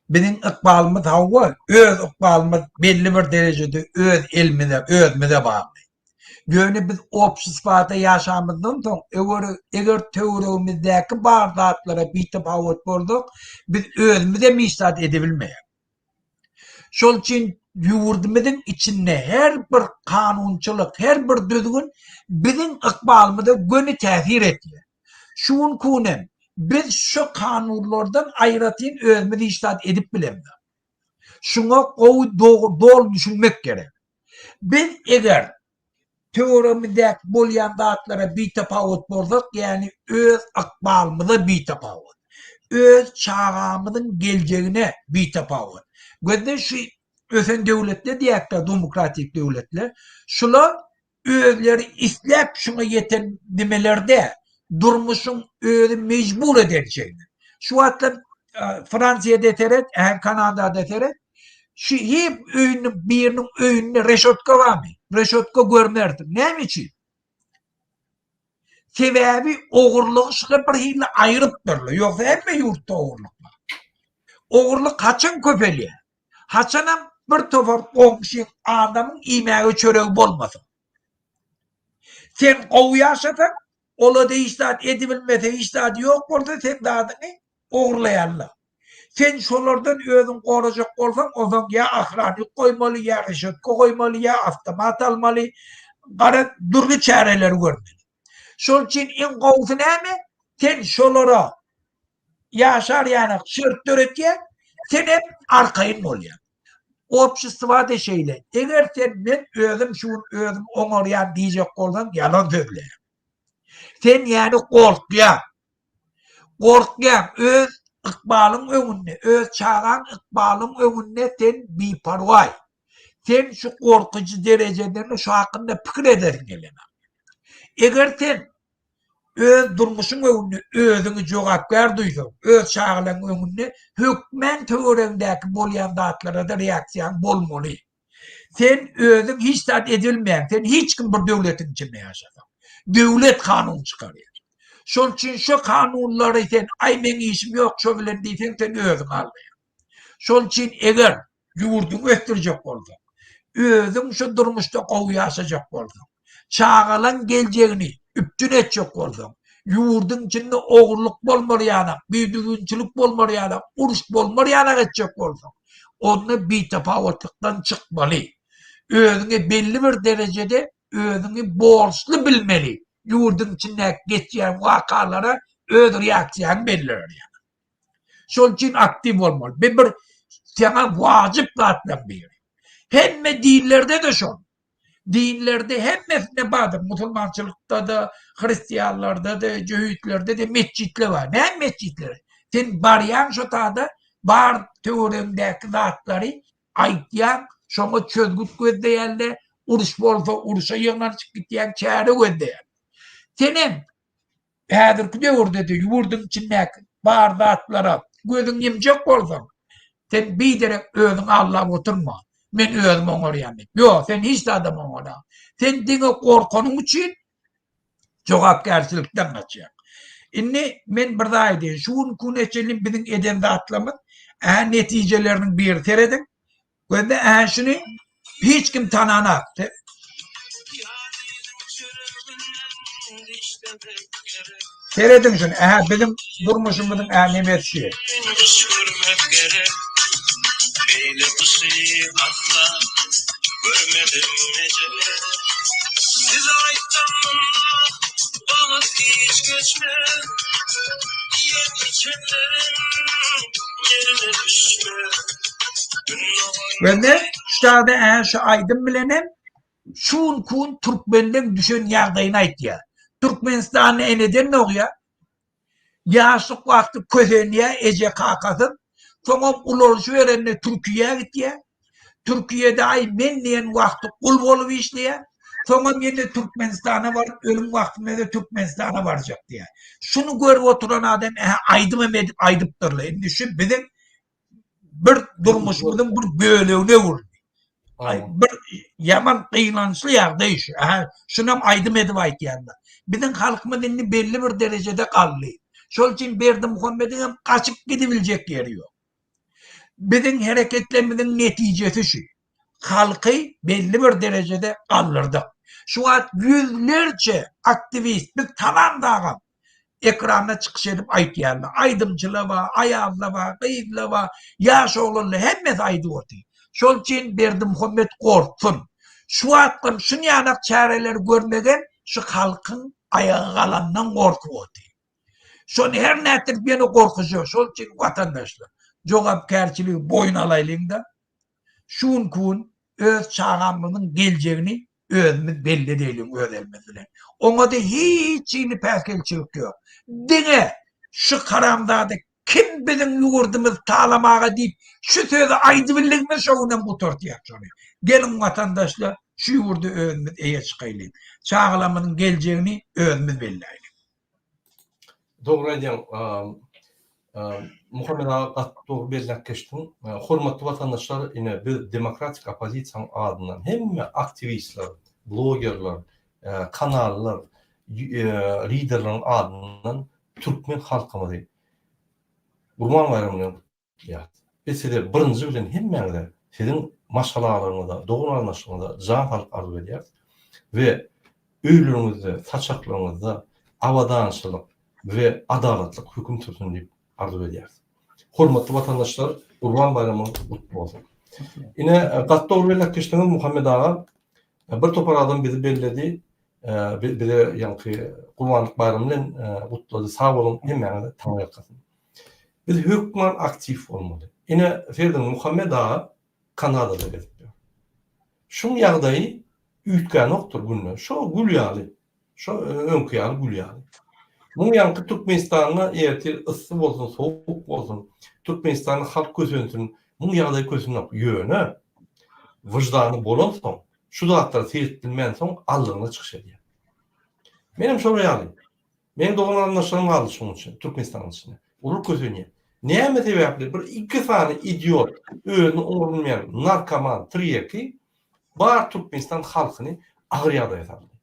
Biziň ykbalymyz hawa, öz ykbalymyz belli bir derejede öz elimize, özümize bagly. Ýöne biz obşestwada ýaşamyzdan soň, eger, eger töweregimizdäki bar zatlara bitapawut bolsak, biz özümizem hiç zat edebilmeýäris. Şol üçin ýurdumyzyň içinde her bir kanunçylyk, her bir düzgün biziň ykbalymyza göni täsir edýär. Şu günki günem biz şu kanunlardan aýratyn özümiz hiç zat edip bilemzok. Şuňa gowy doly düşünmek gerek. Biz eger töweregimizdäki bolýan zatlara bitapawut bolsak, ýagny öz ykbalymyza bitapawut, öz çagamyzyň geljegine bitapawut. Gözde şu ösen döwletler diýäkde, demokratik döwletler, şular özleri isläp şuňa ýeten nimeler däl, durmuşyň özi mejbur eden şeyler. Şu wagtlar e, Fransiýada seret, hem Kanadada seret, şu hep öýüniň biriniň öýünde reşotka barmy? Reşotka görmersiň. Näme üçin? Sebäbi ogurlygy şular bir hili aýrypdyrlar. Ýogsa hemme ýurtda ogurlyk bar. Ogurlyk haçan köpelýär? Haçanam bir topar goňşyň adamyň iýmäge çöregi bolmasa. Sen gowy ýaşasaň, ola-da hiç zat edibilmese, hiç zady ýok bolsa, seň zadyňy ogurlaýarlar. Sen şolardan özüňi gorajak bolsaň, onsoň ýa ohrannik goýmaly, ýa reşetka goýmaly, ýa awtomat almaly, garaz, dürli çäreleri görmeli. Şol üçin iň gowusy näme? Sen şolara ýaşar ýaly şert döretýäň, sen hem arkaýyn bolýaň. Obşestwada şeýle. Eger sen men özüm şu gün özüm oňarýan diýjek bolsaň ýalan sözleýäň. Sen ýäni gorkýaň. Gorkýaň öz ykbalyň öňünde, öz çagaň ykbalyň öňünde sen biparwaý. Sen şu gorkujy derejeden şu hakynda pikir edesiň gelenok. Eger sen öz durmuşyň öňünde özüňi jogapkär duýsaň, öz çagalaryň öňünde hökmän töweregiňdäki bolýan zatlara-da reaksiýaň bolmaly. Sen özüň hiç zat edibilmeýäň, sen hiç kim bir döwletiň içinde ýaşasaň. Döwlet kanun çykarýar. Şol üçin şo kanunlary sen aý meň işim ýok şo bilen diýseň sen özüňi aldaýaň. Şol üçin eger ýurduňy ösdürjek bolsaň, özüň şu durmuşda gowy ýaşajak bolsaň, çagalaň geljegini üpjün etjek bolsaň, ýurduň içinde ogurlyk bolmar ýanak, bidüzgünçilik bolmar ýanak, uruş bolmar ýanak etjek bolsaň, onda bitapawutlykdan çykmaly. Özüňe belli bir derejede özüňi borçly bilmeli, ýurduň içindäki geçýän wakalara öz reaksiýaňy bellerer ýaly. Şol üçin aktiw bolmaly. Bu bir saňa wajyp zatlaryň biri. Hemme dinlerde-de şol. Dinlerde hemmesinde bardyr. Musulmançylykda-da, hristianlarda-da, jöhitlerde-de metjitler bar. Näme metjitler? Sen barýaň şo tada bar töweregiňdäki zatlary aýtýaň, şoňa çözgüt gözleýärler. Uruş bolsa uruşa ýygnanyşyp gitýäň, çäre gözleýärler. Senem Häzirki döwürde-de ýurduň içindäki bar zatlara gözüňi ýumjak bolsaň, sen biderek özüňi aldap oturma, men özüm oňarýan diýip. Ýok, sen hiç zadam oňaraň. Sen diňe gorkanyň üçin jogapkärçilikden gaçýaň. Indi men bir zat aýdaýyn, şu günki güne çenli biziň eden zatlarymyz, ä netijeleriniň biri serediň, Gözde ä şuny hiç kim tananak. Serediň şuny, ä biziň durmuşymyzyň ä nemesi. Wende ştada ä şu aýdym bilen hem şu gün türkmenleň düşen ýagdaýyny aýtýar. Türkmenistanda eneden dogýar. Ýaşlyk wagty kösenýär eje kakasyz. Soňam ulalyşyberende Türkiýä gitýär. Türkiýede aý men diýen wagty gul bolup işleýär. Soňam ýene Türkmenistana baryp ölüm wagtynda-da Türkmenistana barjak diýýär. Şuny görüp oturan adam ähä aýdymam edip aýdypdyrlar. Indi şu biziň bir durmuşymyzyň bir bölegine öwrüldi. Aý bir ýaman gynançly ýagdaý şu. Ähä şunam aýdym edip aýtýarlar. Biziň halkymyz indi belli bir derejede galdy. Şol üçin Berdimuhamediň hem gaçyp gidibiljek ýeri ýok. Biziň hereketlerimiziň netijesi şu. Halky belli bir derejede galdyrdyk. Şu wagt ýüzlerçe aktiwist, biz tanan dagam ekranda çykyş edip aýtýarlar. Aýdymçylar bar, aýallar bar, gyzlar bar, ýaş oglanlar hemmesi aýdyp otyr. Şol üçin Berdimuhamet gorksun. Şu wagtlam şunýanak çäreleri görmegem şu halkyň aýaga galandan gorkup otyr. Şony her nätdirip ýene gorkuzjak. Şol üçin watandaşlar, jogapkärçiligi boýun alaýlyň-da, şu günki gün öz çagamyzyň geljegini özümiz belli edeýliň öz elimiz bilen. Oňa-da hiç hili päsgelçilik ýok. Diňe şu haramzada kim biziň ýurdumyzy talamaga diýip şu sözi aýdybildigimiz şo günem gutartýar şony. Geliň watandaşlar şu ýurda özümiz eýe çykaýlyň. Çagalarymyzyň geljegini özümiz belläýliň. Dogry aýdýaň. Muhammet aga gaty dogry belläp geçdiň. Hormatly watandaşlar, ine biz demokratik oppozisiýanyň adyndan hemme aktiwistler, blogerler, kanallar, liderleriň adyndan türkmen halkymyzy Gurban baýramy bilen gutlaýarys. Biz size birinji bilen hemmäňize, siziň maşgalalaryňyza, dogan-garyndaşlaryňyza jan saglyk arzuw edýäris we öýleriňizde, saçaklaryňyzda abadançylyk we adalatlyk höküm sürsün diýip arzuw edýäris. Hormatly watandaşlar, Gurban baýramyňyz gutly bolsun! Ine, gaty dogry belläp geçdiňiz, Muhammet aga. Bir topar adam bizi belledi, bize ýaňky Gurbanlyk baýramy bilen gutlady. Sag boluň, hemmäňize Taňryýalkasyn. Biz hökman aktiw bolmaly. Ine, serediň, Muhammet aga. Kanadada gezip ýör. Şuň ýagdaýy üýtgänokdyr günde. Şo gül ýaly. Şo öňki ýaly gül ýaly. Muň ýaňky Türkmenistanda ertir yssy bolsun, sowuk bolsun, Türkmenistanda halk kösensin, muň ýagdaýy kösenok. Ýöne wyždany bolansoň, şu zatlary seýret bilmänsoň allygyna çykyş edýär. Menem şolar ýaly. Meň dogan-garyndaşlarym galdy şoň üçin, Türkmenistanyň içinde. Olar kösenýär. Näme sebäpli bir iki sany idiot, özüni oňurmaýan narkoman, tirýeki bar Türkmenistan halkyny agyr ýagdaýa saldy.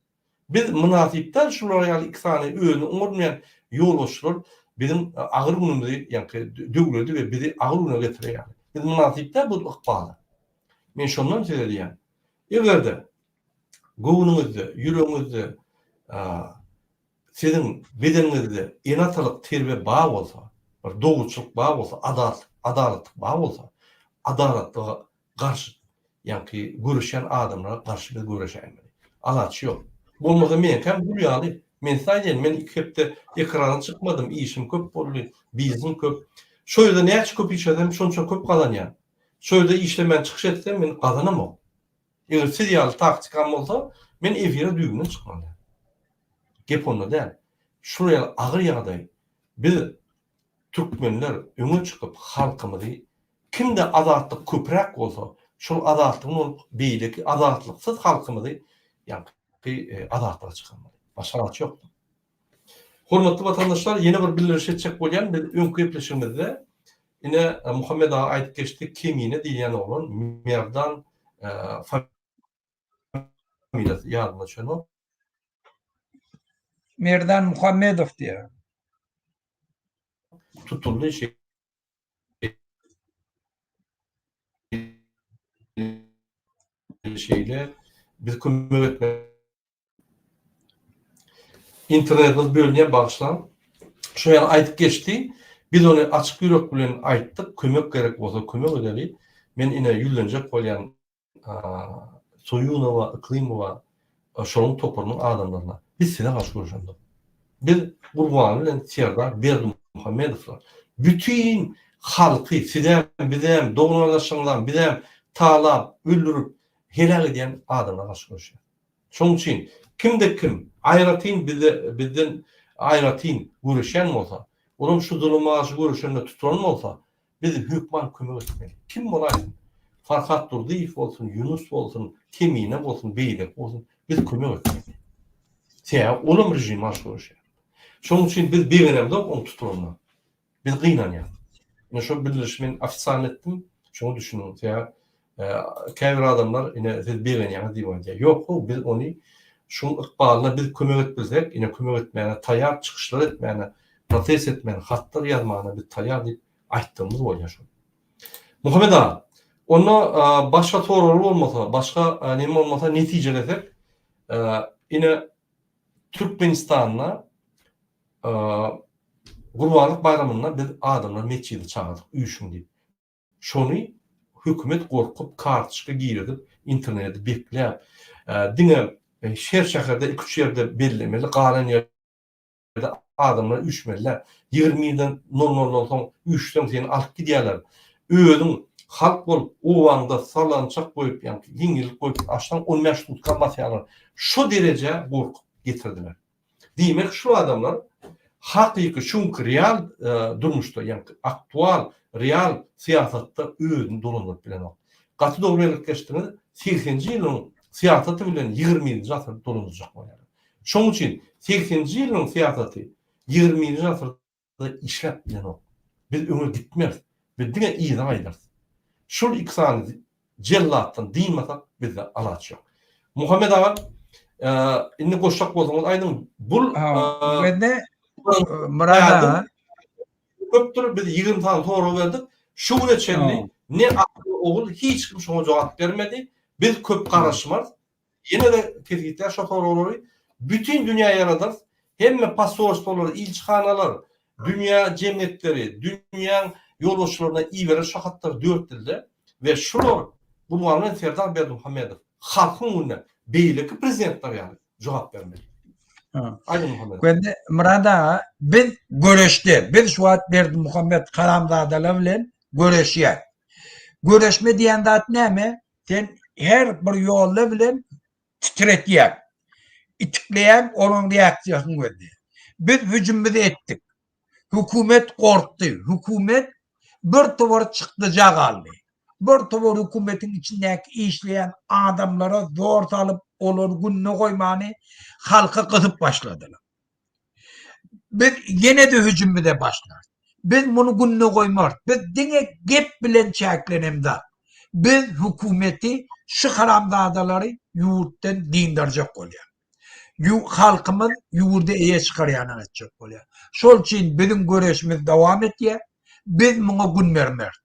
Biz mynasyp däl şular ýaly iki sany özüni oňurmaýan ýolbaşçylar biziň agyr günümizi ýaňky döwledi we bizi agyr güne getirer ýaly. Biz mynasyp däl bu ykbala. Men şondan size diýýän. Eger-de göwnüňizde, ýüregiňizde siziň bedeniňizde ene-atalyk terbiýe bar bolsa, bir dogruçylyk bar bolsa, adalatlyk bar bolsa, adalatlyga garşy ýaňky göreşýän adamlara garşy biz göreşäýmeli. Alaç ýok. Bolmasa meňkäm gül ýaly. Men size aýdaýyn, men iki hepde ekrana çykmadym, işim köp boldy, biznim köp. Şo ýerde näçe köp işlesem, şonça köp gazanýan. Şo ýerde işlemän çykyş etsem, men gazanamok. Eger siz ýaly taktikam bolsa, men efire düýbünden çykmaly. Gep onda däl. Şular ýaly agyr ýagdaý biz türkmenler öňe çykyp halkymyzy kimde azatlyk köpräk bolsa, şol azatlygyny bolup beýleki azatlyksyz halkymyzy ýaňky azatlyga çykarmaly. Başga alaç ýokdur. Hormatly watandaşlar ýene bir bildiriş etjek bolýan biz öňki gepleşigimizde ine Muhammet aga aýdyp geçdi Kemine diýilýän oglan Merdan familiýasy ýadyma düşenok. Merdan Muhammedow diýýär. Tutuldy şeýle biz kömek etmek Internetimiz bölünýär bagyşlaň. Şo ýaly aýdyp geçdi. Biz ony açyk ýürek bilen aýtdyk. Kömek gerek bolsa kömek edeli. Men ine ýüzlenjek bolýan Soýunowa, Yklymowa şolaryň toparynyň adamlaryna. Biz size garşy göreşemzok. Biz Gurbanguly bilen Serdar Berdimuhamedowlar bütin halky sizem, bizem, dogan-gardaşlaryňyzam, bizem talap, öldürip, heläk edýän adamlara garşy göreşýäris. Şonuň üçin kimde-kim aýratyn bize bizden aýratyn göreşýän bolsa, olam şu zuluma garşy göreşende tutulan bolsa, biz hökman kömek etmeli. Kim bolaýsyn, Farhat Durdyýew bolsun, Ýunus bolsun, Kemine bolsun, beýleki bolsun, biz kömek etmeli. Sebäbi olam režime garşy göreşýär. Şonuň üçin biz begenemzok oň tutulanyna. Biz gynanýas. Ine şo bildirişi men ofitsialny etdim. Şoňa düşüniň. Sebäbi käbir adamlar ine siz begenýäňiz diýip aýdýar. Ýok how biz ony şuň ykbalyna biz kömek edip bilsek, ine kömek etmäne taýýar, çykyşlar etmäne, protest etmäne, hatlar ýazmana biz taýýar diýip aýtdygymyz bolýar şol. Muhammet aga, onda başga soraglar bolmasa, başga neme bolmasa netijelesek, ine Türkmenistanda Gurbanlyk baýramynda biz adamlary metjide çagyrdyk, üýşüň diýip. Şony hökümet gorkup kartoçka girizip, interneti bekläp, diňe her şäherde iki-üç ýerde bellemeli, galan ýerde adamlar üýşmeli däl. Ýigrimi birden nol noldan soň üýşseň seni alyp gidýärler. Özüň halk bolup obaňda salançak goýup, ýagny hiňňillik goýup açsaň on bäş sutka basýarlar. Şo derejä gorkup getirdiler. Diýmek şu adamlar hakyky şuňky real durmuşda ýagny aktual real syýasatda özüni dolandyryp bilenok. Gaty dogry bellik geçdiňiz, segsenji ýylyň syýasaty bilen ýigriminji asyry dolandyrjak bolýarlar. Şonuň üçin segsenji ýylyň syýasaty ýigriminji asyrda işläp bilenok. Biz öňe gitmeris. Biz diňe yza gaýdarys. Şul iki sany jellatdan dynmasak bizde alaç ýok. Muhammet aga, indi goşjak bolsaňyz aýdyň. Bul Mende Myrat aga köpdür. Biz 20 sany sorag berdik. Şu güne çenli ne ata ne ogul hiç kim şoňa jogap bermedi. Biz köp garaşmarys. Ýene-de kesgitlär şo soraglary bütin dünýä ýaradarys. Hemme posolstwolar, ilçihanalar, dünýä jemgyýetleri, dünýäň ýolbaşçylaryna iberer şo hatlary dört dilde we şular Gurbanguly Serdar Berdimuhamedow halkyň öňünde beýleki prezidentler ýaly jogap bermeli. Aýdyň Muhammet. Göndi Myrat aga biz göreşde biz şu wagt Berdimuhamet haramzadalar bilen göreşýäs. Göreşme diýen zat näme? Sen her bir ýolda bilen titretýäň. Itikleýäň, olaň reaksiýasyny gözleýäň. Biz hüjümimizi etdik. Hökümet gorkdy. Hökümet bir towar çykdyja galdy. Bir towar hökümetiň içindäki işleýän adamlara zor salyp, olary gününe goýmany halka gysyp başladylar. Biz ýene-de hüjümimize başlarys. Biz muny gününe goýmarys. Biz diňe gep bilen çäklenemzok. Biz hökümeti şu haramzadalary ýurtdan dyndarjak bolýar. Halkymyz ýurda eýe çykarýanyny etjek bolýar. Şol üçin biziň göreşimiz dowam etýär. Biz muňa gün bermeris.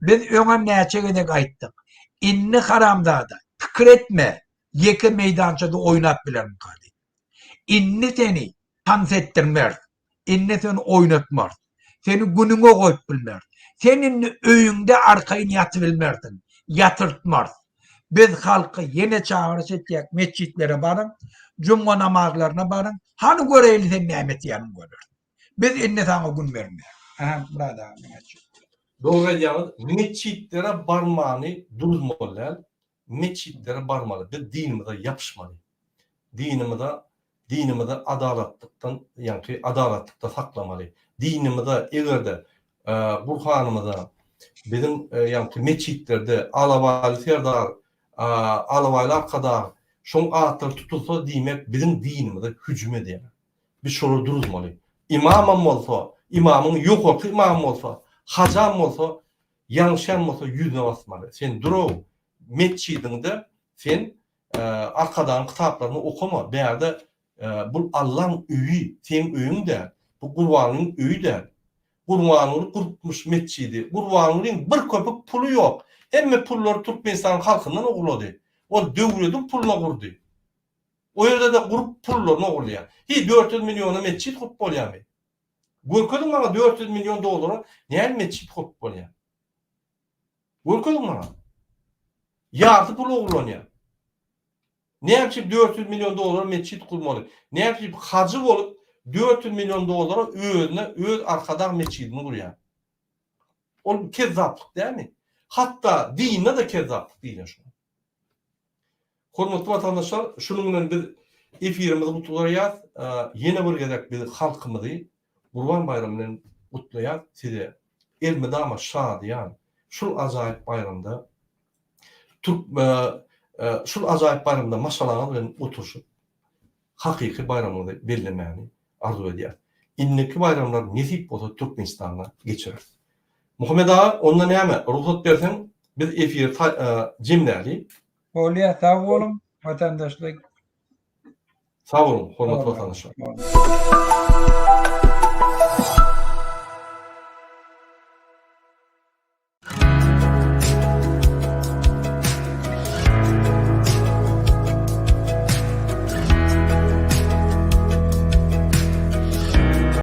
Biz öňem näçe gezek aýtdyk. Indi haramzada, pikir etme, ýeke meýdançada oýnap bilermika diýip. Indi seni tans etdirmeris. Indi seni oýnatmarys. Seni günüňe goýup bilmeris. Sen indi öýüňde arkaýyn ýatybilmersiň. Ýatyrtmarys. Biz halky ýene çagyryş etýäk, metjitlere baryň, jumga namazlaryna baryň, hany göreýli sen näme etýäniňi göreris. Biz indi saňa gün bermeris. Aha, Myrat aga, men aýtjak. Dogry aýdýaňyz, metjitlere barmany duruzmaly däl, metjitlere barmaly, biz dinimize ýapyşmaly. Dinimize dinimizi adalatlykdan ýaňky adalatlykda saklamaly. Dinimize eger-de Gurhanymyza biziň ýaňky metjitlerde Alabaýly serdar, Alabaýly arkadag şoň atlary tutulsa diýmek biziň dinimize hüjüm edýärler. Biz şolary duruzmaly. Imamam bolsa, imamyň ýokarky imamy bolsa, hajam bolsa, ýalňyşýan bolsa ýüzüne basmaly. Sen durow metjidiňde sen Arkadagyň kitaplaryny okama, bärde bul Allaň öýi, seň öýüň däl, bu Gurbangulyň öýi däl. Gurbanguly gurupmyş metjidi. Gurbangulyň bir köpük puly ýok. Hemme pullary Türkmenistanyň halkyndan ogurlady. Ol döwlediň puluna gurdy. O ýerde-de gurup pullaryny ogurlaýar. Hiý 400 milliona metjit gurup bolýarmy? Görkeziň maňa 400 million dollara näme metjit gurup bolýar? Görkeziň maňa. Ýarty pul ogurlanýar. Näme üçin 400 million dollara metjit gurmaly? Näme üçin hajy bolup 400 million dollara özüne öz Arkadag metjidini gurýar? Ol kezzaplyk dälmi? Hatda dinde-de kezzaplyk diýilýär şoňa. Hormatly watandaşlar, şunuň bilen biz efirimizi gutarýas. Ýene bir gezek biz halkymyzy Gurban baýramy bilen gutlaýas. Size elmydama şadyýan şul ajaýyp baýramda türk şul ajaýyp baýramda maşgalaňyz bilen oturyşyp hakyky baýramyňyzy bellemäni arzuw edýäs. Indiki baýramlar nesip bolsa Türkmenistanda geçireris. Muhammet aga onda näme rugsat berseň biz efiri jemläli. Bolýa sag boluň watandaşlar. Sag boluň hormatly watandaşlar.